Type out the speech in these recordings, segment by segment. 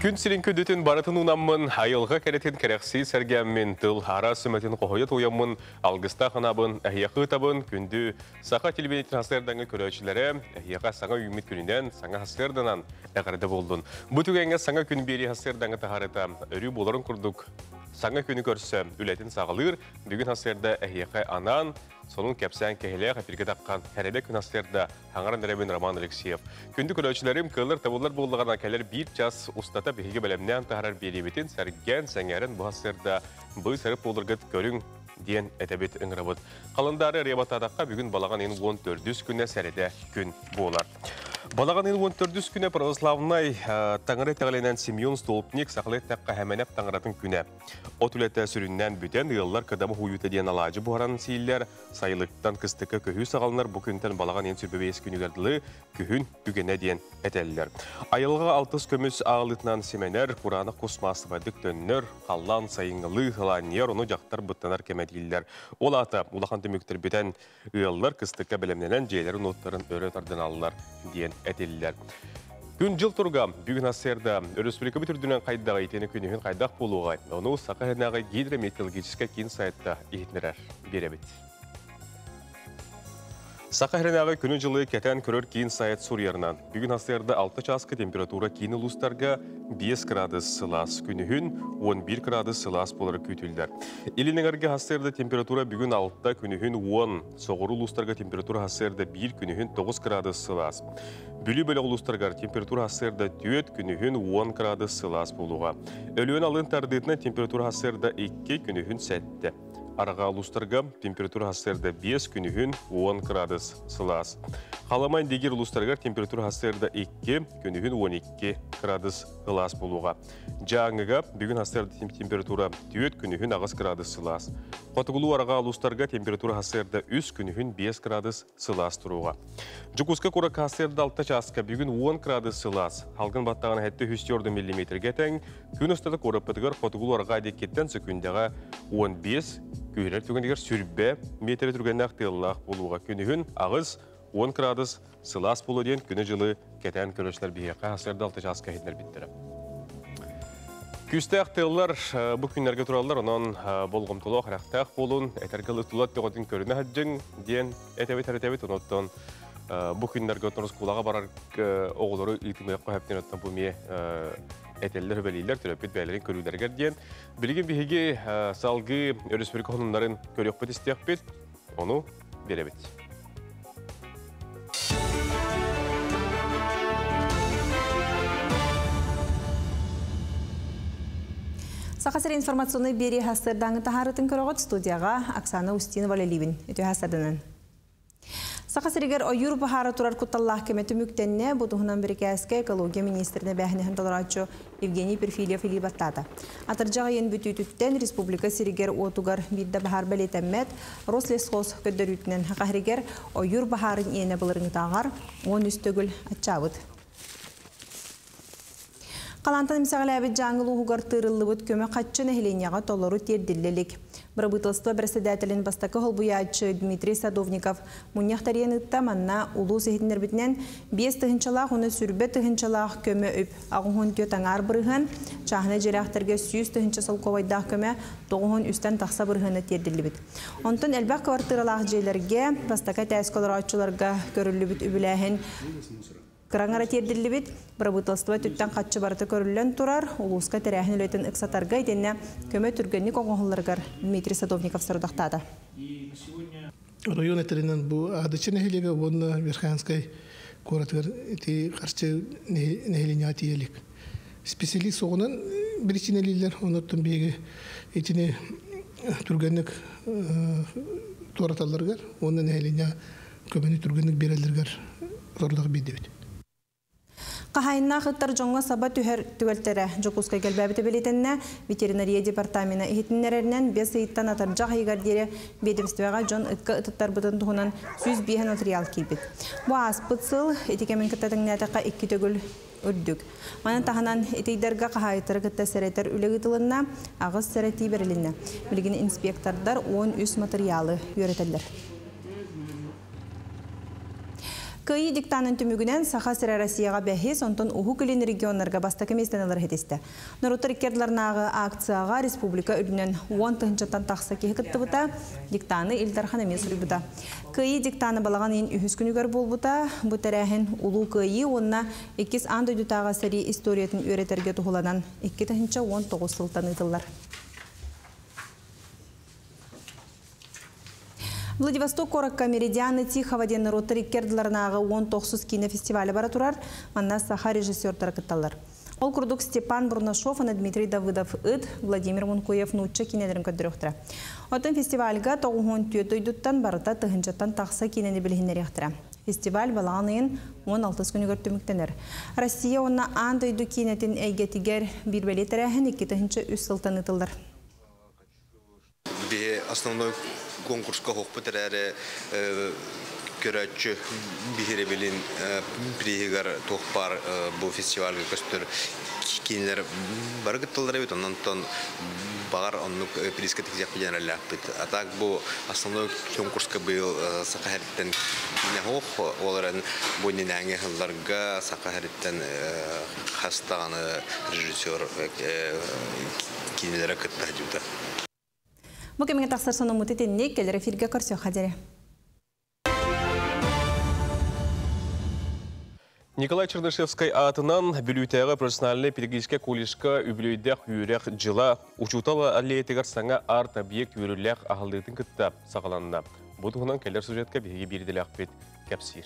Күн сирин күндүтүн барытын уунаммын, айылҕа кэрэтин кэрэхсии сэргээммин, тыл араас сүмэтин хоһуйа туойаммын, алгыстаах анаабын, эһиэхэ ыытабын, күндү саха телевидениетин хасыардаҥҥа көрөөччүлэрэ, эһиэхэ саҥа үүммүт күнүнэн, саҥа хасыарданан эҕэрдэ буоллун. Бу түгэҥҥэ саҥа күн биэрии хасыардаҥҥа таһаарыта өрүү буоларын курдук саҥа күнү көрсө үлэтин саҕалыыр, бүгүн хасыарда эһиэхэ анаан, сонун кэпсээн кэһилээх эфиргэ таххан Хэрэбэ күн хасыарда Хаҥаран эрэбин Роман Алексеев. Күндү көрөөччүлэрим, кыаллар табыллар буоллаҕына кэлэр биир час устата биһиги бэлэмнээн таһарар биэриибитин сэргээн, сэҥээрэн бу сырда быыс-арыт буоларгыт көрүҥ диэн этэбит ыҥырабыт. Халандаары арыйабаттаатахха бүгүн балаҕан ыйын 14 күнэ сэрэдэ күн буолар. Балаҕан ыйын 14 күнэ православнай таҥара итэҕэлинэн Семен Столпник сахалыы эттэххэ Хэмэнэп таҥаратын күнэ. От үлэтэ сүрүннээн бүтэн, ыаллар кыдамы хуйуута диэн алаадьы буһаран сииллэр, сайылыктан кыстыкка көһүү саҕаланар бу күнтэн балаҕан ыйын сүрбэ күнүгэр дылы күһүн үгэнэ диэн этэллэр. Айылҕа алтыс көмүс аалытынан симэнэр, кураанах кус маассабайдык төннөр, халлаан сайыҥҥылыы сылаанньыйар, ону дьахтар быттанар кэмэ дииллэр. Ол аата улахан түмүктэр бүтэн ыаллар кыстыкка бэлэмнэнэн дьиэлэрин уоттарын өрө тардыналлар диэн этиллэр. Күн-дьыл туруга бүгүн СССРда өрөспүүбүлүкэбит үрдүнэн хайдаҕый итини күнүһүн хайдах буолуоҕай? Ону Саха сиринээҕи гидрометеорологическай киин сайтта иһитиннэрэр биэрэбит. Саха сиринээҕи күнү-дьылы кэтэн көрөр киин сайт суруйарынан, бүгүн СССРда 6 чааска температура киин улуустарга 5 градус сылаас, күнүһүн 11 градус сылаас буолара күүтүллэр. Илин эҥэргэ СССРда температура бүгүн 6, күнүһүн 10, соҕуруу улуустарга температура СССРда 1, күнүһүн 9 градус сылаас. Бүлүү бөлөх улуустарыгар температура сарсыарда 4, күнүһүн 10 градус сылаас буолуоҕа. Өлүөн алын тардыытынан температура сарсыарда 2, күнүһүн 7. Арҕаа улуустарга температура сарсыарда 5, күнүһүн 10 градус сылаас. Халыма Индигир улуустарыгар температура сарсыарда 2, күнүһүн 12 градус сылаас буолуоҕа. Дьааҥыга бүгүн сарсыарда температура 4, күнүһүн 8 градус сылаас. Хотугулуу арҕаа улуустарга температура сарсыарда 3, күнүһүн 5 градус сылаас туруоҕа. Дьокуускай куоракка сарсыарда 6 чааска бүгүн 10 градус сылаас. Халгын баттаҕына 704 миллиметргэ тэҥ. Күн устата куораппытыгар хотугулуу арҕаа диэкиттэн сөкүүндэҕэ 15, күүһүрэр түгэнигэр сүрбэ метрэ түргэннээх тыаллаах буолуоҕа. Күнүһүн 8 10 градус сылаас буолуо диэн күнү-дьылы кэтээн көрөөччүлэр биһиэхэ сарсыарда 6 чааска иһитиннэрбиттэрэ. Күүстээх тыаллар бу күннэргэ тураллар, онон болҕомтолоох, эрэхтээх буолун, этэргэ ылытыллар төҕөтүн көрүнэ сылдьыҥ диэн этэбит-эрэтэбит. Онон бу күннэргэ оттон оскуолаҕа барар оҕолору ыытымыахха сөп диэн оттон бу эмиэ этэллэр, сүбэлииллэр, төрөппүт бэйэлэрин көрүүлэригэр диэн. Билигин биһиги салгыы өрөспүүбүлүкэ сонуннарын көрүөхпүт-истиэхпит, ону биэрэбит. Саха сирин информационнай биэрии хастырдааҥы таһаарытын көрөҕүт студияҕа Оксана Устинова үлэлиибин. Үтүө хастырданан. Саха сиригэр ойуур баһаара турар кутталлаах кэмэ түмүктэннэ. Бу туһунан бирикээскэ экология министрин эбээһинэһин толорооччу Евгений Перфильев илии баттаата. Атырдьах ыйын бүтүүтүттэн республика сиригэр уотугар биирдэ баһаар бэлиэтэммэт. Рослесхоз көрдөрүүтүнэн Саха сиригэр ойуур баһаарын иэнэ былырыҥҥытааҕар 13 төгүл аччаабыт. Халаантан эмсэҕэлээбит Дьааҥы улууһугар тыырыллыбыт көмө хаччы нэһилиэнньэҕэ толору тиэрдиллэ илик. Бырабыыталыстыба бэрэссэдээтэлин бастакы солбуйааччы Дмитрий Садовников мунньах тэрийэн ыытта. Манна улуус иһитиннэрбитинэн 5 тыһыынчалаах уонна 20 тыһыынчалаах көмө үп 84 аҥаар бырыһыан, чааһынай дьиэлээхтэргэ 100 тыһыынча солкуобайдаах көмө 93-тэн тахса бырыһыана тиэрдиллибит. Онтон элбэх квартиралаах дьиэлэргэ бастакы этээскэ олорооччуларга көрүллүбүт үбүлээһин кыра аҥара тиэрдиллибит. Бырабыыталыстыба өттүттэн харчы барыта көрүллэн турар, улууска тэрээһин үлэтин ыксатарга итиэннэ көмө түргэнник оҥоһулларыгар Дмитрий Садовников сорудахтаата. Оройуон этэринэн бу Адычы нэһилиэгэ уонна Верхоянскай куоратыгар ити харчы нэһилиэнньэҕэ тиийэ илик. Специалист суоҕунан биричиинэлииллэр, онуттан биһиги итини түргэнник туораталларыгар уонна нэһилиэнньэ көмөнү түргэнник биэрэллэригэр сорудах биэрдибит. Хаһаайыннаах ыттар дьоҥҥо саба түһэр түбэлтэлэрэ Дьокуускайга элбээбитэ бэлиэтэннэ. Ветеринария департамена иһитиннэрэринэн 5 ыйыттан атырдьах ыйыгар диэри ведомствоҕа дьон ыкка ытыттарбытын туһунан 105 материал киирбит. Бу ааспыт сыл ити кэмин кытта тэҥнээтэххэ икки төгүл үрдүк. Маны таһынан ити ыйдарга хаһаайыттары кытта сэрэтэр үлэ ыытылынна, 8 сэрэтии бэрилиннэ. Билигин инспектордар 13 материалы үөрэтэллэр. Кыайыы диктанын түмүгүнэн Саха сирэ Россияҕа бэһис, онтон Уһук Илин регионнарга бастакы миэстэни ылар ситистэ. Норуоттар икки ардыларынааҕы акцияҕа республика үрдүнэн 10 тыһыынчаттан тахса киһи кыттыбыта, диктаны Ил Дархан эмиэ суруйбута. Кыайыы диктаны балаҕан ыйын үһүс күнүгэр буолбута. Бу тэрээһин Улуу Кыайыы уонна Иккис аан дойдутааҕы сэрии историятын үөрэтэргэ туһуланан 2019 сылтан ыытыллар. Владивосток куоракка Меридианы Тихого диэн норуоттар икки ардыларынааҕы 19 киинэ фестивалэ бара турар, манна саха режиссердара кытталлар. Ол курдук Степан Бурнашов уонна Дмитрий Давыдов Ыт, Владимир Мункуев Нуучча киинэлэрин көрдөрүөхтэрэ. Оттон фестивальга 94 дойдуттан барыта тыһыынчаттан тахса киинэни билиһиннэриэхтэрэ. Фестиваль балаҕан ыйын 16 күнүгэр түмүктэнэр. Россия уонна аан дойду киинэтин эйгэтигэр биир бэлиэ тэрээһин 2003 сылтан ыытыллар. Биһи основной конкурска суохпут эрээри көрөөччү биһирэбилин приһигар туох баар бу фестивальга көстөр киинэлэр бары кытталлар эбит, онтон баҕар оннук призка тиксиэхпит диэн эрэллээхпит. А так бу основной конкурска быйыл Саха сириттэн киинэ суох, ол эрэн бу иннинээҥи сылларга Саха сириттэн хас даҕаны режиссер киинэлэрэ кытта сылдьыбыта. Бу кэмҥэ тахсар сонуммут итинник, кэлэр эфиргэ көрсүөххэ диэри. Николай Чернышевскай аатынан Бүлүүтээҕи профессиональнай педагогическай колледжка үбүлүөйдээх үөрэх дьыла учуутал аллеятыгар саҥа арт-объект үөрүүлээх аһыллыытын кытта саҕаланна. Бу туһунан кэлэр сюжетка биһиги биир идэлээхпит кэпсиир.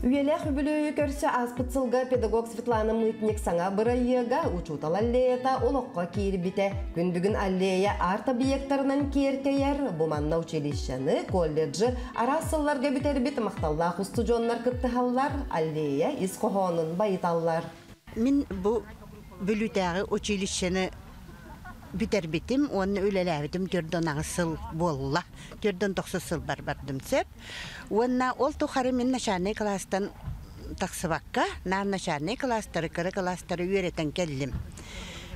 Үйэлээх үбүлүөйү көрсө ааспыт сылга педагог Светлана Мытник саҥа бырайыага учуутал аллеята олоххо киирбитэ. Күн бүгүн аллея арт-объекттарынан киэркэйэр, бу манна училищены, колледжы араас сылларга бүтэрбит махталлаах устудьуоннар кыттыһаллар, аллея ис хоһоонун байыталлар. Мин бу Бүлүүтээҕи училищены бүтэрбитим уонна үлэлээбитим 48 сыл буолла. 49 сыл бар бардым сөп. Уонна ол тухары мин начальнай класстан тахсыбакка, наар начальнай класстары, кыра класстары үөрэтэн кэллим.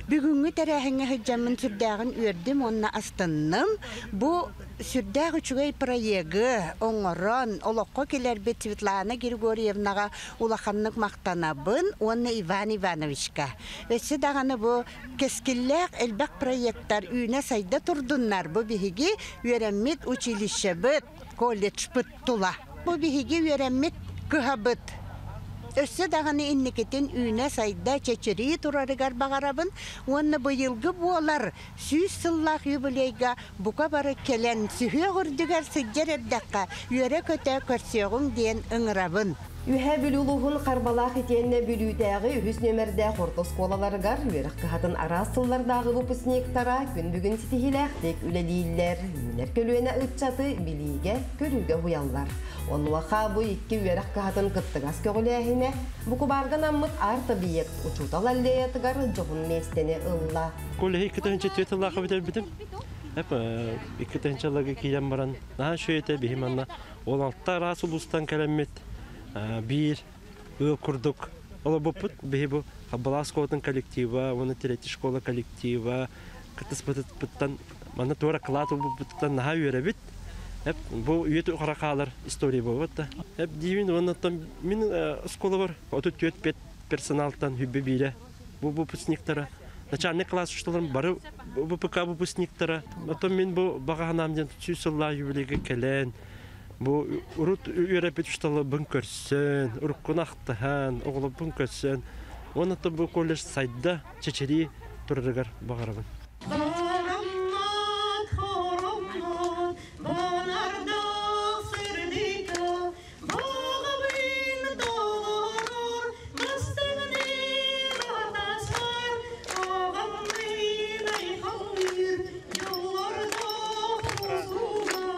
Бүгүҥҥү тэрээһиҥҥэ сылдьаммын сүрдээҕин үөрдүм уонна астынным. Бу сүрдээх үчүгэй проегы оҥорон олоххо киллэрбит Светлана Григорьевнаҕа улаханнык махтанабын уонна Иван Ивановичка. Өссө даҕаны бу кэскиллээх элбэх проекттар үүнэ сайда турдуннар, бу биһиги үөрэммит училищебыт, колледжпыт тула. Бу биһиги үөрэммит кыһабыт. Өссө даҕаны инникитин үүнэ сайда чэчирии турарыгар баҕарабын уонна быйылгы буолар 100 сыллаах юбилейга бука бары кэлэн сүһүөх үрдүгэр сылдьар эрдэххэ үөрэ көтө көрсүөҕүҥ диэн ыҥырабын. Үөһээ Бүлүү улууһун Харбалаах итиэннэ Бүлүүтээҕи үһүс нүөмэрдээх орто оскуолаларыгар үөрэх кыһатын араас сыллардааҕы выпускниктара күн бүгүн ситиһиилээхтик үлэлииллэр. Үүнэр көлүөнэ ыччаты билиигэ, көрүүгэ уһуйаллар. Онуоха бу икки үөрэх кыһатын кыттыгас көҕүлээһинэ букубаарга анаммыт арт-объект учуутал аллеятыгар дьоһун миэстэни ылла. Коллеги 2 тыһыынча 4 сыллаахха бүтэрбитим. Эп 2 тыһыынчаларга киирэн баран, наһаа үчүгэй биһи манна 16 араас улуустан кэлэммит биир ыал курдук олорбуппут. Биһи бу Харбалаах оскуолатын коллектива, уонна третья школа коллектива кыттыспытыттан манна туора кылаат ылбыппытыттан наһаа үөрэбит. Эп бу үйэ тухары хаалар история буолбут да. Эп диибин уонна мин оскуолабар 34 персоналтан 21-э бу выпускниктара. Начальный класс учителям бары ВПК выпускниктара. Потом мин бу баҕа санаам диэн 100 сыллаах юбилейга кэлэн, бу урут үөрэппит учууталларбын көрсөн, уруккуну ахтыһан, оҕолорбун көрсөн, уонна бу колледж сайда, чэчирии турарыгар баҕарабын. Хороммут, хороммут, бонардах сырдыка, Боҕобун толорор, бастыҥны батасар, Оҕаммын айхаллыыр, дьоллордоох устуга,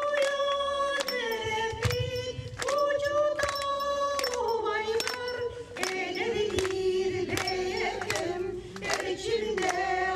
Уйан эрэппит, учуутал убайбар, Эдэрдиир бэйэкэм, эрчимнээх.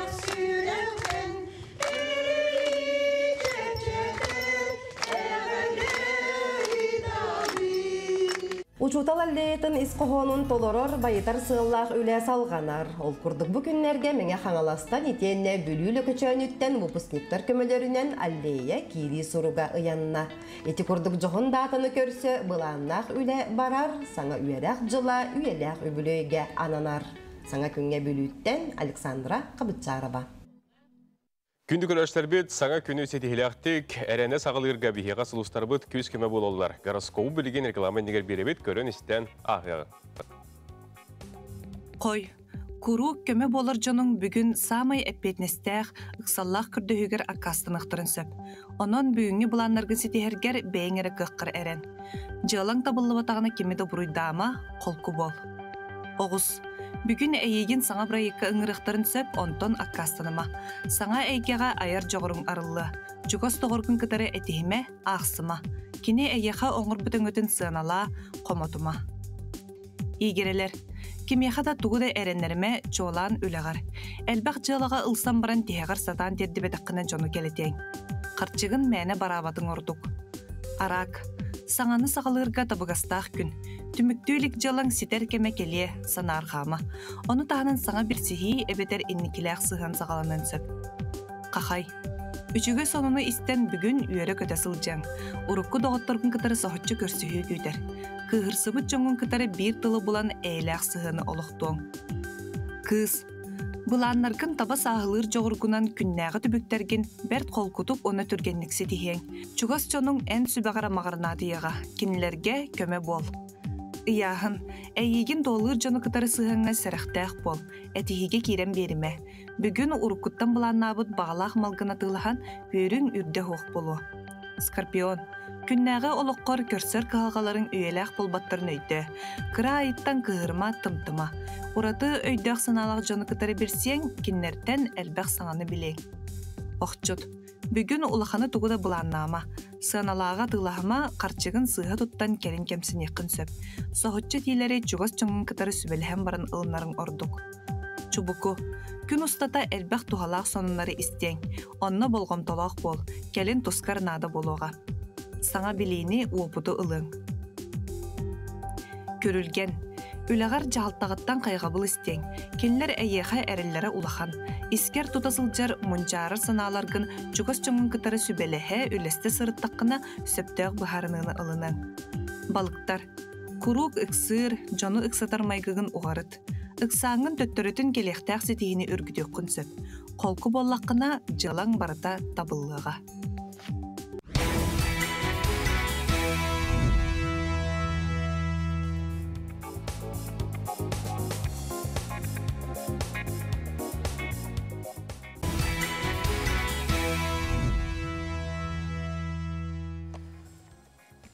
Учуутал аллеятын ис хоһоонун толорор, байытар сыаллаах үлэ салҕанар. Ол курдук бу күннэргэ Мэҥэ Хаҥаластан итиэннэ Бүлүү Лөкөчөөнүттэн выпускниктар көмөлөрүнэн аллея киирии суруга ыйанна. Ити курдук дьоһун даатаны көрсө былааннаах үлэ барар, саҥа үөрэх дьыла үйэлээх үбүлүөйгэ ананар. Саҥа күҥҥэ Бүлүүттэн Александра Хабытчарова. Күндү көрөөччүлэрбит, саҥа күнү ситиһилээхтик, эрэнэ саҕалыырга биһиэхэ сулустарбыт күүс-көмө буолаллар. Гороскобу билигин реклама иннигэр биэрэбит, көрөн-истэн ааһыаҕыҥ. Хой, куруук көмө буолар дьонуҥ бүгүн саамай эппиэтинэстээх, ыксаллаах көрдөһүүгэр аккаастаныахтарын сөп. Онон бүгүҥҥү былааннаргын ситиһэргэр бэйэҥ эрэ кыаххар эрэн. Дьыалаҥ табыллыбатаҕына кими да буруйдаама, холку буол. Оҕус. Бүгүн эйиигин саҥа бырайыакка ыҥырыахтарын сөп, онтон аккаастаныма. Саҥа эйгэҕэ айар дьоҕуруҥ арыллыа. Чугас доҕоргун кытары этиһимэ, аахсыма. Кини эйиэхэ оҥорбут өҥөтүн сыаналаа, хомотума. Иигирэлэр. Кимиэхэ да тугу да эрэннэримэ, чуолаан үлэҕэр. Элбэх дьыалаҕа ылсан баран тиһэҕэр сатаан тиэрдибэтэххинэ дьону кэлэтиэҥ. Харчыгын мээнэ бараабатыҥ ордук. Араак. Саҥаны саҕалыырга табыгастаах күн. Түмүктүү илик дьыалаҥ ситэр кэмэ кэлиэ, санаарҕаама. Ону таһынан саҥа билсиһии эбэтэр инникилээх сыһыан саҕаланыан сөп. Хахай. Үчүгэй сонуну истэн бүгүн үөрэ-көтө сылдьыаҥ. Урукку доҕотторгун кытары соһуччу көрсүһүү күүтэр. Кыыһырсыбыт дьоҥҥун кытары биир тылы булан эйэлээх сыһыаны олохтуоҥ. Кыыс. Былааннаргын таба сааһылыыр дьоҕургунан күннээҕи түбүктэргин бэрт холкутук уонна түргэнник ситиһиэҥ. Чугас дьонуҥ эн сүбэҕэр амаҕырнаатыйаҕа, кинилэргэ көмө буол. Ыйааһын. Эйиигин дуоллуур дьону кытары сыһыаҥҥа сэрэхтээх буол, этиһиигэ киирэн биэримэ. Бүгүн уруккуттан былааннаабыт баҕалаах малгын атыылаһан, үөрүҥ үрдэ суох буолуо. Скорпион. Күннээҕи олоххор көрсөр кыһалҕаларыҥ үйэлээх буолбаттарын өйдөө. Кыра айыттан кыыһырма, тымтыма. Ураты өйдөөх санаалаах дьону кытары билсиэҥ, кинилэртэн элбэх саҥаны билиэҥ. Охчут. Бүгүн улаханы тугу да былааннаама. Сыаналааҕы атыылаһыма, харчыгын сыыһа туттан кэлин кэмсиниэххин сөп. Соһуччу этиилэри чугас дьоҥҥун кытары сүбэлэһэн баран ылынарыҥ ордук. Чубуку. Күн устата элбэх туһалаах сонуннары истиэҥ. Онно болҕомтолоох буол, кэлин тускар наада буолуоҕа. Саҥа билиини, уопуту ылыаҥ. Күрүлгэн. Үлэҕэр дьаһалтаҕыттан хайҕабыл истиэҥ. Кинилэр эйиэхэ эрэллэрэ улахан. Искэр тута сылдьар мунчаарар санааларгын чугас дьоҥҥун кытары сүбэлэһэ, үлэстэ сырыттаххына, сөптөөх быһаарыныыны ылыныаҥ. Балыктар. Куруук ыксыыр, дьону ыксатар майгыгын уҕарыт. Ыксааҥҥын төттөрүтүн кэлиэхтээх ситиһиини үргүтүөххүн сөп. Холку буоллаххына, дьыалаҥ барыта табыллыаҕа.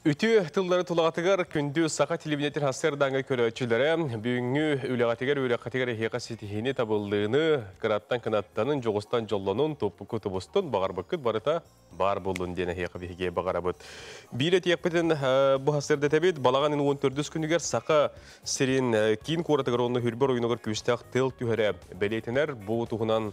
Үтүө тыллары тулаҕатыгар күндү саха телевидениетин сарсыардааҥҥы көрөөччүлэрэ бүгүҥҥү үлэҕитигэр үөрэххитигэр эһиэхэ ситиһиини табыллыыны кыраттан кынаттанын дьоҕустан дьоллонун туппукку тубустун баҕарбыккыт барыта баар буоллун диэн эһиэхэ биһиги баҕарабыт. Биир этиэхпитин бу сарсыардатэбит балаҕан 14 күнүгэр Саха сирин киин куоратыгар уонна Хүрбэ оройуонугар күүстээх тыал түһэрэ бэлиэтэнэр. Бу туһунан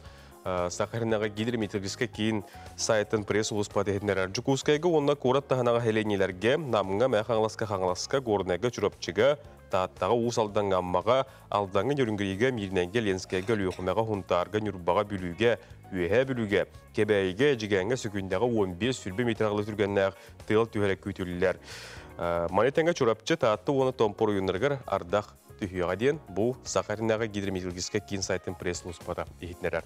Саха сиринээҕи гидрометеорологическай киин сайтын пресс-сулууспата иһитиннэрэр. Дьокуускайга уонна куорат таһынааҕы нэһилиэнньэлэргэ, Намҥа, Мэҥэ Хаҥаласка, Хаҥаласка, Горнайга, Чурапчыга, Тааттаҕа, Уус Алдаҥҥа, Аммаҕа, Алдаҥҥа, Нерюнгригэ, Миирнэйгэ, Ленскэйгэ, Өлүөхүмэҕэ, Һунтаарга, Ньурбаҕа, Бүлүүгэ, Үөһээ Бүлүүгэ, Кэбээйигэ, Эдьигээҥҥэ, Сүкүндэҕэ 15-20 метр аҕылыы түргэннээх тыал түһэрэ күүтүллэр. Маны тэҥэ Чурапчы, Таатта уонна Томпо оройуоннарыгар ардах түһүөҕэ диэн бу Саха сиринээҕи гидрометеорологическай киин сайтын пресс-службата иһитиннэрэр.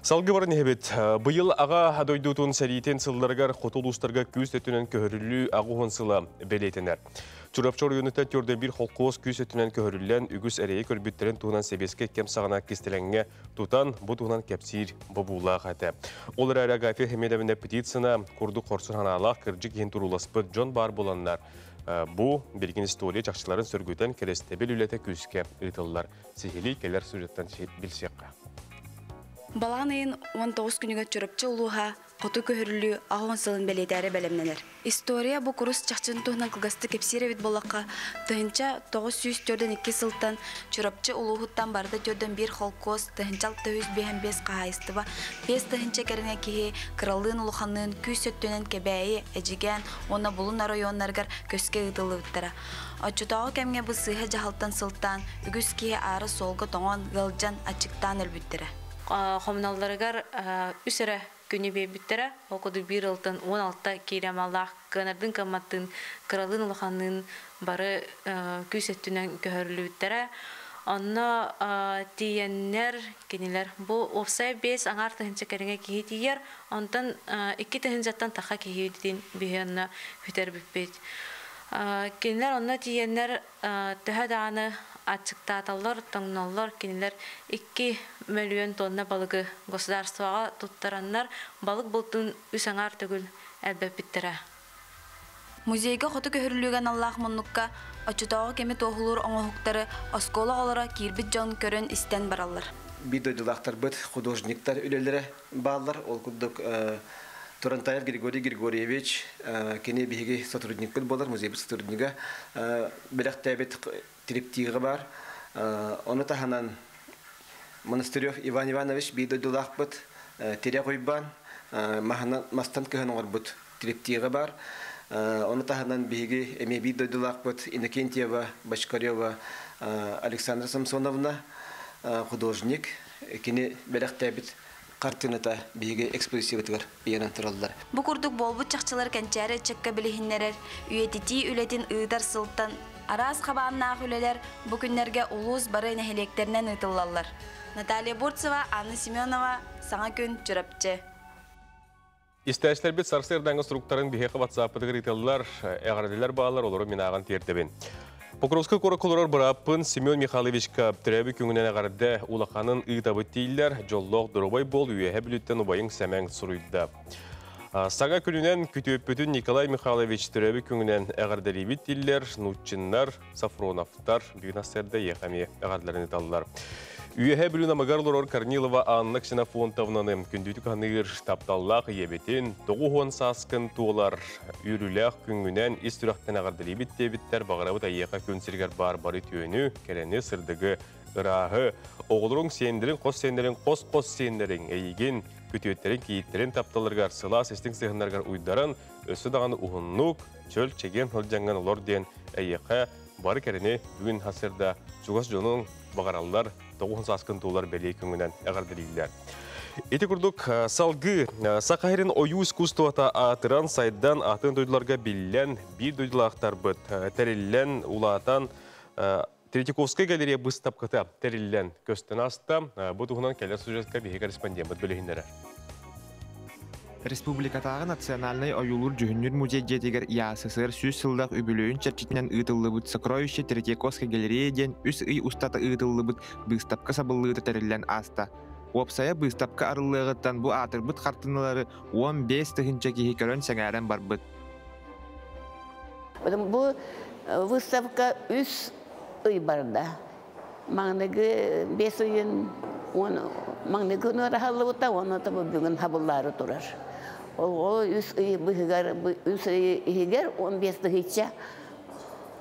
Салгыы баран иһэбит. Быйыл аҕа дойдутун сэриитин сылларыгар хоту улуустарга күүс өттүнэн көһөрүллүү аҕыс сыла бэлиэтэнэр. Чурапчы оройуонуттан төрдө биир холкуос күүс өттүнэн көһөрүллэн үгүс эрэйи көрбүттэрин туһунан сэбиэскэй кэм саҕана кистэлэҥҥэ тутан бу туһунан кэпсиир бобуулаах этэ. Ол эрээри Агафья Хемедовна Птицына курдук хорсун санаалаах кырдьык иһин турууласпыт дьон баар буоланнар Бу билигин история чахчыларын сөргүтэн кэрэстэбил үлэтэ күүскэ ыытыллар. Сиһилии кэлэр сюжеттан билсиэххэ. Балаҕан ыйын 19 күнүгэр Чурапчы улууһа Хоту көһөрүллүү 80 сылын бэлиэтээри бэлэмнэнэр. История бу курус чахчын туһунан кылгастык кэпсиир эбит буоллахха, 1942 сылтан Чурапчы улууһуттан барыта 41 холкуос, 1655 хаһаайыстыба, 5 тыһыынча кэриҥэ киһи кыралыын-улаханныын күүс өттүнэн Кэбээйи, Эдьигээн уонна Булун оройуоннарыгар көскө ыытыллыбыттара. Оччотооҕу кэмҥэ бу сыыһа дьаһалтан сылтаан үгүс киһи аара суолга тоҥон, ыалдьан, аччыктаан өлбүттэрэ. Хомуналларыгар үс эрэ күнү биэрбиттэрэ. Ол курдук биир ылтан 16 киилэ маллаах кыанардыын кыамматтыын, кыралыын улаханныын бары күүс өттүнэн көһөрүллүбүттэрэ. Онно тиийэннэр кинилэр бу уопсай 5,5 тыһыынча кэриҥэ киһи тиийэр. Онтон 2 тыһыынчаттан таха киһибитин биһи онно сүтэрбиппит. Кинилэр онно тиийэннэр төһө даҕаны аччыктааталлар, тоҥноллор, кинилэр 2 мөлүйүөн тонна балыгы государствоҕа туттараннар балык бултун үс аҥаар төгүл элбэппиттэрэ. Музейга хоту көһөрүллүүгэ аналлаах муннукка оччотооҕу кэми туоһулуур оҥоһуктары оскуола оҕолоро, киирбит дьон көрөн истэн бараллар. Биир дойдулаахтарбыт художниктар үлэлэрэ бааллар. Ол курдук Турантаев Григорий Григорьевич, кини биһиги сотрудникпыт буолар, музейбыт сотруднига, бэлэхтээбит триптиҕэ баар. Ону таһынан Монастырев Иван Иванович, биир дойдулаахпыт, Тирэх Уйбаан мастан кыһан оҥорбут триптиҕэ баар. Ону таһынан биһиги эмиэ биир дойдулаахпыт Иннокентьева, Бочкарева Александра Самсоновна, художник, кини бэлэхтээбит хартыыната биһиги экспозициябытыгар ыйанан тураллар. Бу курдук буолбут чахчылар кэнчээри ыччакка билиһиннэрэр, үйэтитии үлэтин ыытар сылтан араас хабааннаах үлэлэр бу күннэргэ улуус бары нэһилиэктэринэн ыытыллаллар. Наталья Бурцева, Анна Семенова, Саҥа күн, Чурапчы. Истээччилэрбит сарсыардааҥы суруктарын биһиэхэ WhatsApp-ытыгар ыыталлар, эҕэрдэлэр бааллар, олору мин ааҕан тиэрдэбин. Покровскай куоракка олорор бырааппын Семен Михайловичка төрөөбүт күҥүнэн эҕэрдэ улаханын ыытабыт дииллэр, дьоллоох доруобай буол, Үөһээ Бүлүүттэн убайыҥ Сэмэҥ суруйда. Саҥа күнүнэн күтүөппүтүн Николай Михайлович төрөөбүт күҥүнэн эҕэрдэлиибит дииллэр, Нутчиннар, Сафроновтар бүгүн сарсыарда эйиэхэ эмиэ эҕэрдэлэрин ыыталлар. Үөһээ Бүлүү Намыгар олорор Корнилова Анна Ксенофонтовнаны күндүтүк саныыр тапталлаах ийэбитин 90 сааскын туолар үөрүүлээх күҥҥүнэн ис сүрэхтэн эҕэрдэлиибит диэбиттэр, баҕарабыт эйиэхэ күн сиригэр баар бары үтүөнү, кэрэни, сырдыгы, ырааһы, оҕолоруҥ, сиэннэриҥ, хос сиэннэриҥ, хос-хос сиэннэриҥ, эйигин, күтүөттэриҥ, кийииттэриҥ тапталларыгар, сылаас истиҥ сыһыаннарыгар уйдаран, өссө даҕаны уһуннук, чөл, чэгиэн сылдьаҥҥын олор диэн эйиэхэ бары кэрэни бүгүн сарсыарда чугас дьонуҥ баҕараллар, 90 сааскын туолар бэлиэ күҥҥүнэн эҕэрдэлииллэр. Ити курдук салгыы Саха сирин ойуу искусствота аатыран, сайдан, атын дойдуларга биллэн, биир дойдулаахтарбыт тэриллэн, улаатан, Третьяковскай галерея быыстапката тэриллэн көстөн ааста. Бу туһунан кэлэр сюжетка биһиги корреспондеммыт билиһиннэрэр. Республикатааҕы национальнай ойуулуур дьүһүннүүр музей дьиэтигэр ЯССР 100 сыллаах үбүлүөйүн чэрчитинэн ыытыллыбыт «Сокровище Третьяковской галереи» диэн 3 ый устата ыытыллыбыт быыстапка сабыллыыта тэриллэн ааста. Уопсайа быыстапка арыллыаҕыттан бу аатырбыт хартыыналары 15 тыһыынча киһи көрөн сэҥээрэн барбыт. Бу выставка 3 ый барда. Маҥнайгы 5 ыйын маҥнайгы аһыллыбыта, онно бүгүн сабыллаары турар. Ол 3 ый быһыгар 3 ый иһигэр 15 тыһыынча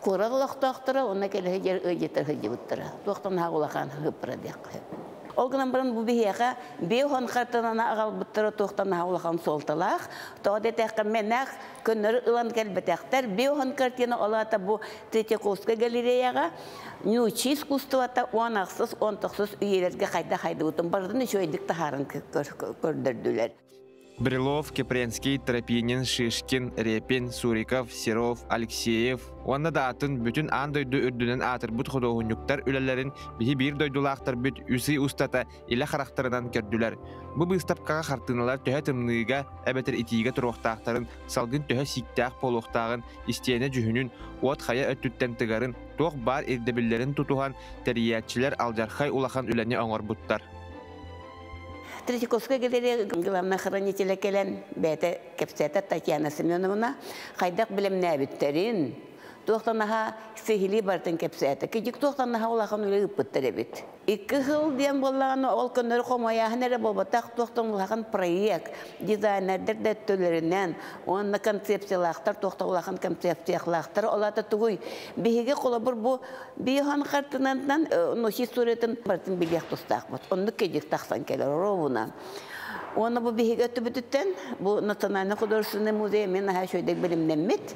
куорат олохтоохторо, онно кэлэ сылдьар ыалдьыттар сылдьыбыттара. Туохтан улахан хыппыра диэххэ. Ол гынан баран бу биһиэхэ 50 хартыынаны аҕалбыттара туохтан улахан суолталаах. Тоҕо диэтэххэ мэнэх көннөрү ылан кэлбэтэхтэр. 50 картина ол аата бу Третьяковскай галереяҕа нуучча искусствота 16, 19 үйэлэргэ хайдах сайдыбытын барытын үчүгэйдик таһааран көрдөрдүлэр. Брилов, Кипренский, Тропинин, Шишкин, Репин, Суриков, Серов, Алексеев уонна да атын бүтүн аан дойду үрдүнэн аатырбыт худуоһунньуктар үлэлэрин биһи биир дойдулаахтарбыт 3 ый устата илэ харахтарынан көрдүлэр. Бу быыстапкаҕа хартыыналар төһө тымныыга эбэтэр итиигэ туруохтаахтарын, салгын төһө сииктээх буолуохтааҕын, истиэнэ дьүһүнүн, уот хайа өттүттэн тыгарын, туох баар ирдэбиллэрин тутуһан, тэрийээччилэр алдьархай улахан үлэни оҥорбуттар. Третьяковская галерея главный хранителя кэлэн бэйэтэ кэпсээтэ Татьяна Семеновна хайдах бэлэмнээбиттэрин, Туохтан наһаа сиһилии барытын кэпсээтэ. Кидьик туохтан наһаа улахан үлэ ыыппыттар эбит. Икки сыл диэн буоллаҕына, ол көннөрү хомойааһын эрэ буолбатах, туохтан улахан проект, дизайнердэр да өттүлэринэн уонна концепциялаахтар, туохтан улахан концепциялаахтар. Ол аата тугуй? Биһиги холобур бу биохан хартынантан нуси историятын барытын билиэх тустаахпыт. Оннук кидьик тахсан кэлэр оруобуна. Уонна бу биһиги өттүбүтүттэн бу Национальный художественный музей мен наһаа үчүгэйдик билимнэммит.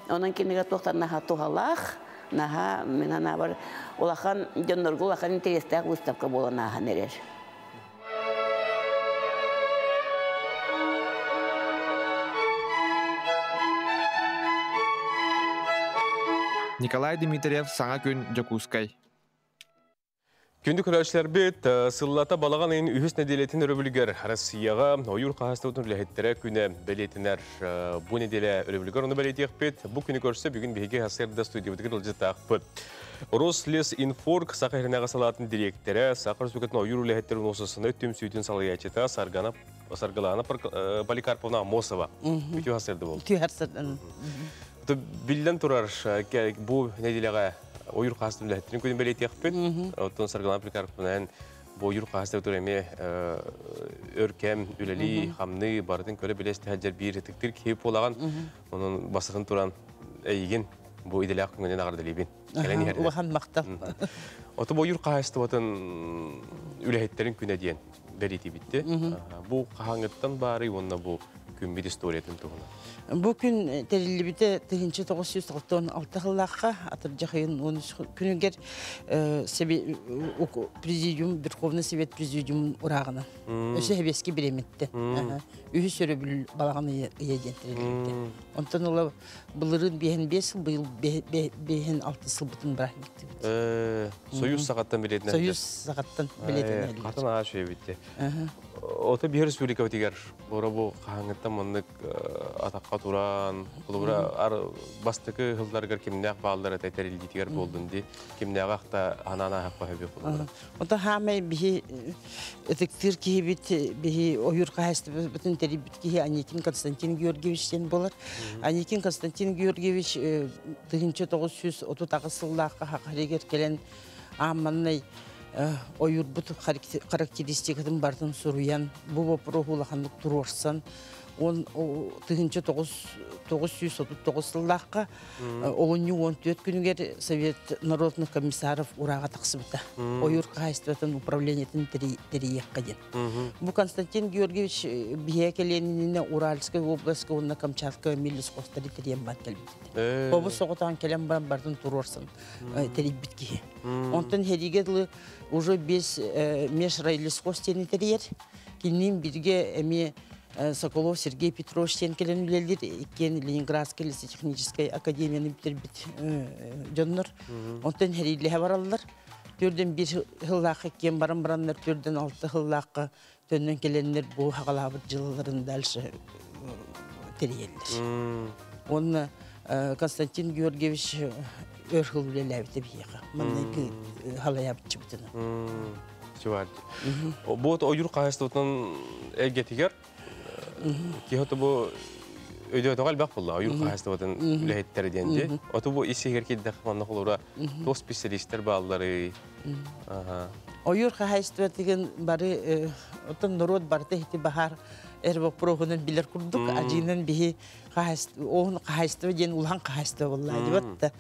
Онон кинигэ туохтан наһаа туһалаах, наһаа мин санаабар улахан дьоннорго улахан интэриэстээх выставка буолан ааһан эрэр. Николай Дмитриев Саҥа күн Дьокуускай. Күндү көрөөччүлэрбит, сыллата балаҕан ыйын үһүс нэдиэлэтин өрөбүлүгэр Россияҕа ойуур хаһаайыстыбатын үлэһиттэрэ күнэ бэлиэтэнэр. Бу нэдиэлэ өрөбүлүгэр ону бэлиэтиэхпит. Бу күнү көрсө бүгүн биһиги СРД студиябытыгар ыалдьыттаахпыт. Рослесинфорг Саха сиринээҕи салаатын дириэктэрэ, Саха Республикатын ойуур үлэһиттэрин уопсастыбаннай түмсүүтүн салайааччыта Саргана Саргылана Поликарповна Амосова. Үтүө сарсыарда буолла. Үтүө сарсыарда. Биллэн турар, бу нэдиэлэҕэ ойуур хаһаастын үлэһиттэрин күнүн бэлиэтиэхпит. Оттон Саргылана Поликарповна бу ойуур хаһаастыбытыгар эмиэ өр кэм үлэлии, хамныы, барытын көрө-билэ истэ биир ытыктыыр киһи буолаҕын. Онон бастатан туран эйигин бу идэлээх күҥҥүнэн эҕэрдэлиибин. Кэлэн иһэрдэ. Улахан махтал. Ото бу ойуур хаһаайыстыбатын үлэһиттэрин күнэ диэн бэлиэтиибитти. Бу хаһааҥҥыттан баарый уонна бу күммүт историятын туһунан? Бу күн тэриллибитэ 1996 сыллаахха атырдьах ыйын 13 күнүгэр президиум Верховный Совет президиумун урааҕынан өссө сэбиэски бириэмэттэн үһүс өрөбүл балаҕан ыйа диэн тэриллибитэ. Онтон ыла былырыын биэһин биэс сыл, быйыл биэһин алты сылбытын бырааһынньыктыыбыт. Союз саҕаттан билетинэн. Союз саҕаттан билетинэн. Хатын аа үчүгэйбитти. Ото биһир республикабытыгар бора бу хаһааҥҥыттан маннык атахха туран, холобура бастакы сылларыгар кимнээх бааллар этэ тэриллиитигэр буолдун ди, кимнээҕи ахта ханаан ааһахха сөбүй холобура. Ото хаамай биһи ытыктыыр киһибит, биһи ойуур хаһаайыстыбатын тэрийбит киһи Аникин Константин Георгиевич диэн буолар. Аникин Константин Георгиевич 1938 сыллаахха хахаригер кэлэн аамманнай ойуурбут характеристикатын барытын суруйан, бу боппуруоһу улаханнык туруорсан, он 1939 сыллаахха олунньу 14 күнүгэр Совет народных комиссаров урааҕа тахсыбыта. Ойуур хаһаайыстыбатын управлениетын тэрийиэххэ диэн. Бу Константин Георгиевич биһиэ кэлиэнинэ Уральскай областка уонна Камчатка миллисхозтары тэрийэн баран кэлбит. Обус соҕотоон кэлэн баран бартын туруорсан тэрийбит киһи. Онтон хэригэ дылы уже без межрайлесхоз диэни тэрийэр. Киниин бирге эмиэ Соколов Сергей Петрович диэн кэлэн үлэлиир. Иккиэн Ленинградскай лесотехническай академияны бүтэрбит дьоннор. Онтон хэриилэһэ бараллар. Төрдөн бир сыллаахха иккиэн баран бараннар, төрдөн алта сыллаахха төннөн кэлэннэр бу хагалаабыт дьылларын дальше тэрийэллэр. Уонна Константин Георгиевич өр сыл үлэлээбитэ биһиэхэ. Маннайгы халайаабытчыбытына. Чувар. Бу ойуур хаһаайыстыбатын эйгэтигэр киһи бу өйдөөтөҕө элбэх буолла ойуур хаһаайыстыбатын үлэһиттэрэ диэн дии. Оту бу ис иһигэр киирдэххэ манна холобура туох специалистэр баалларый? Ойуур хаһаайыстыбатыгын бары оттон норуот барыта ити баһаар эр боппуруоһунан билэр курдук ажыынан биһи оһун хаһаайыстыба диэн улахан хаһаайыстыба буолла дибат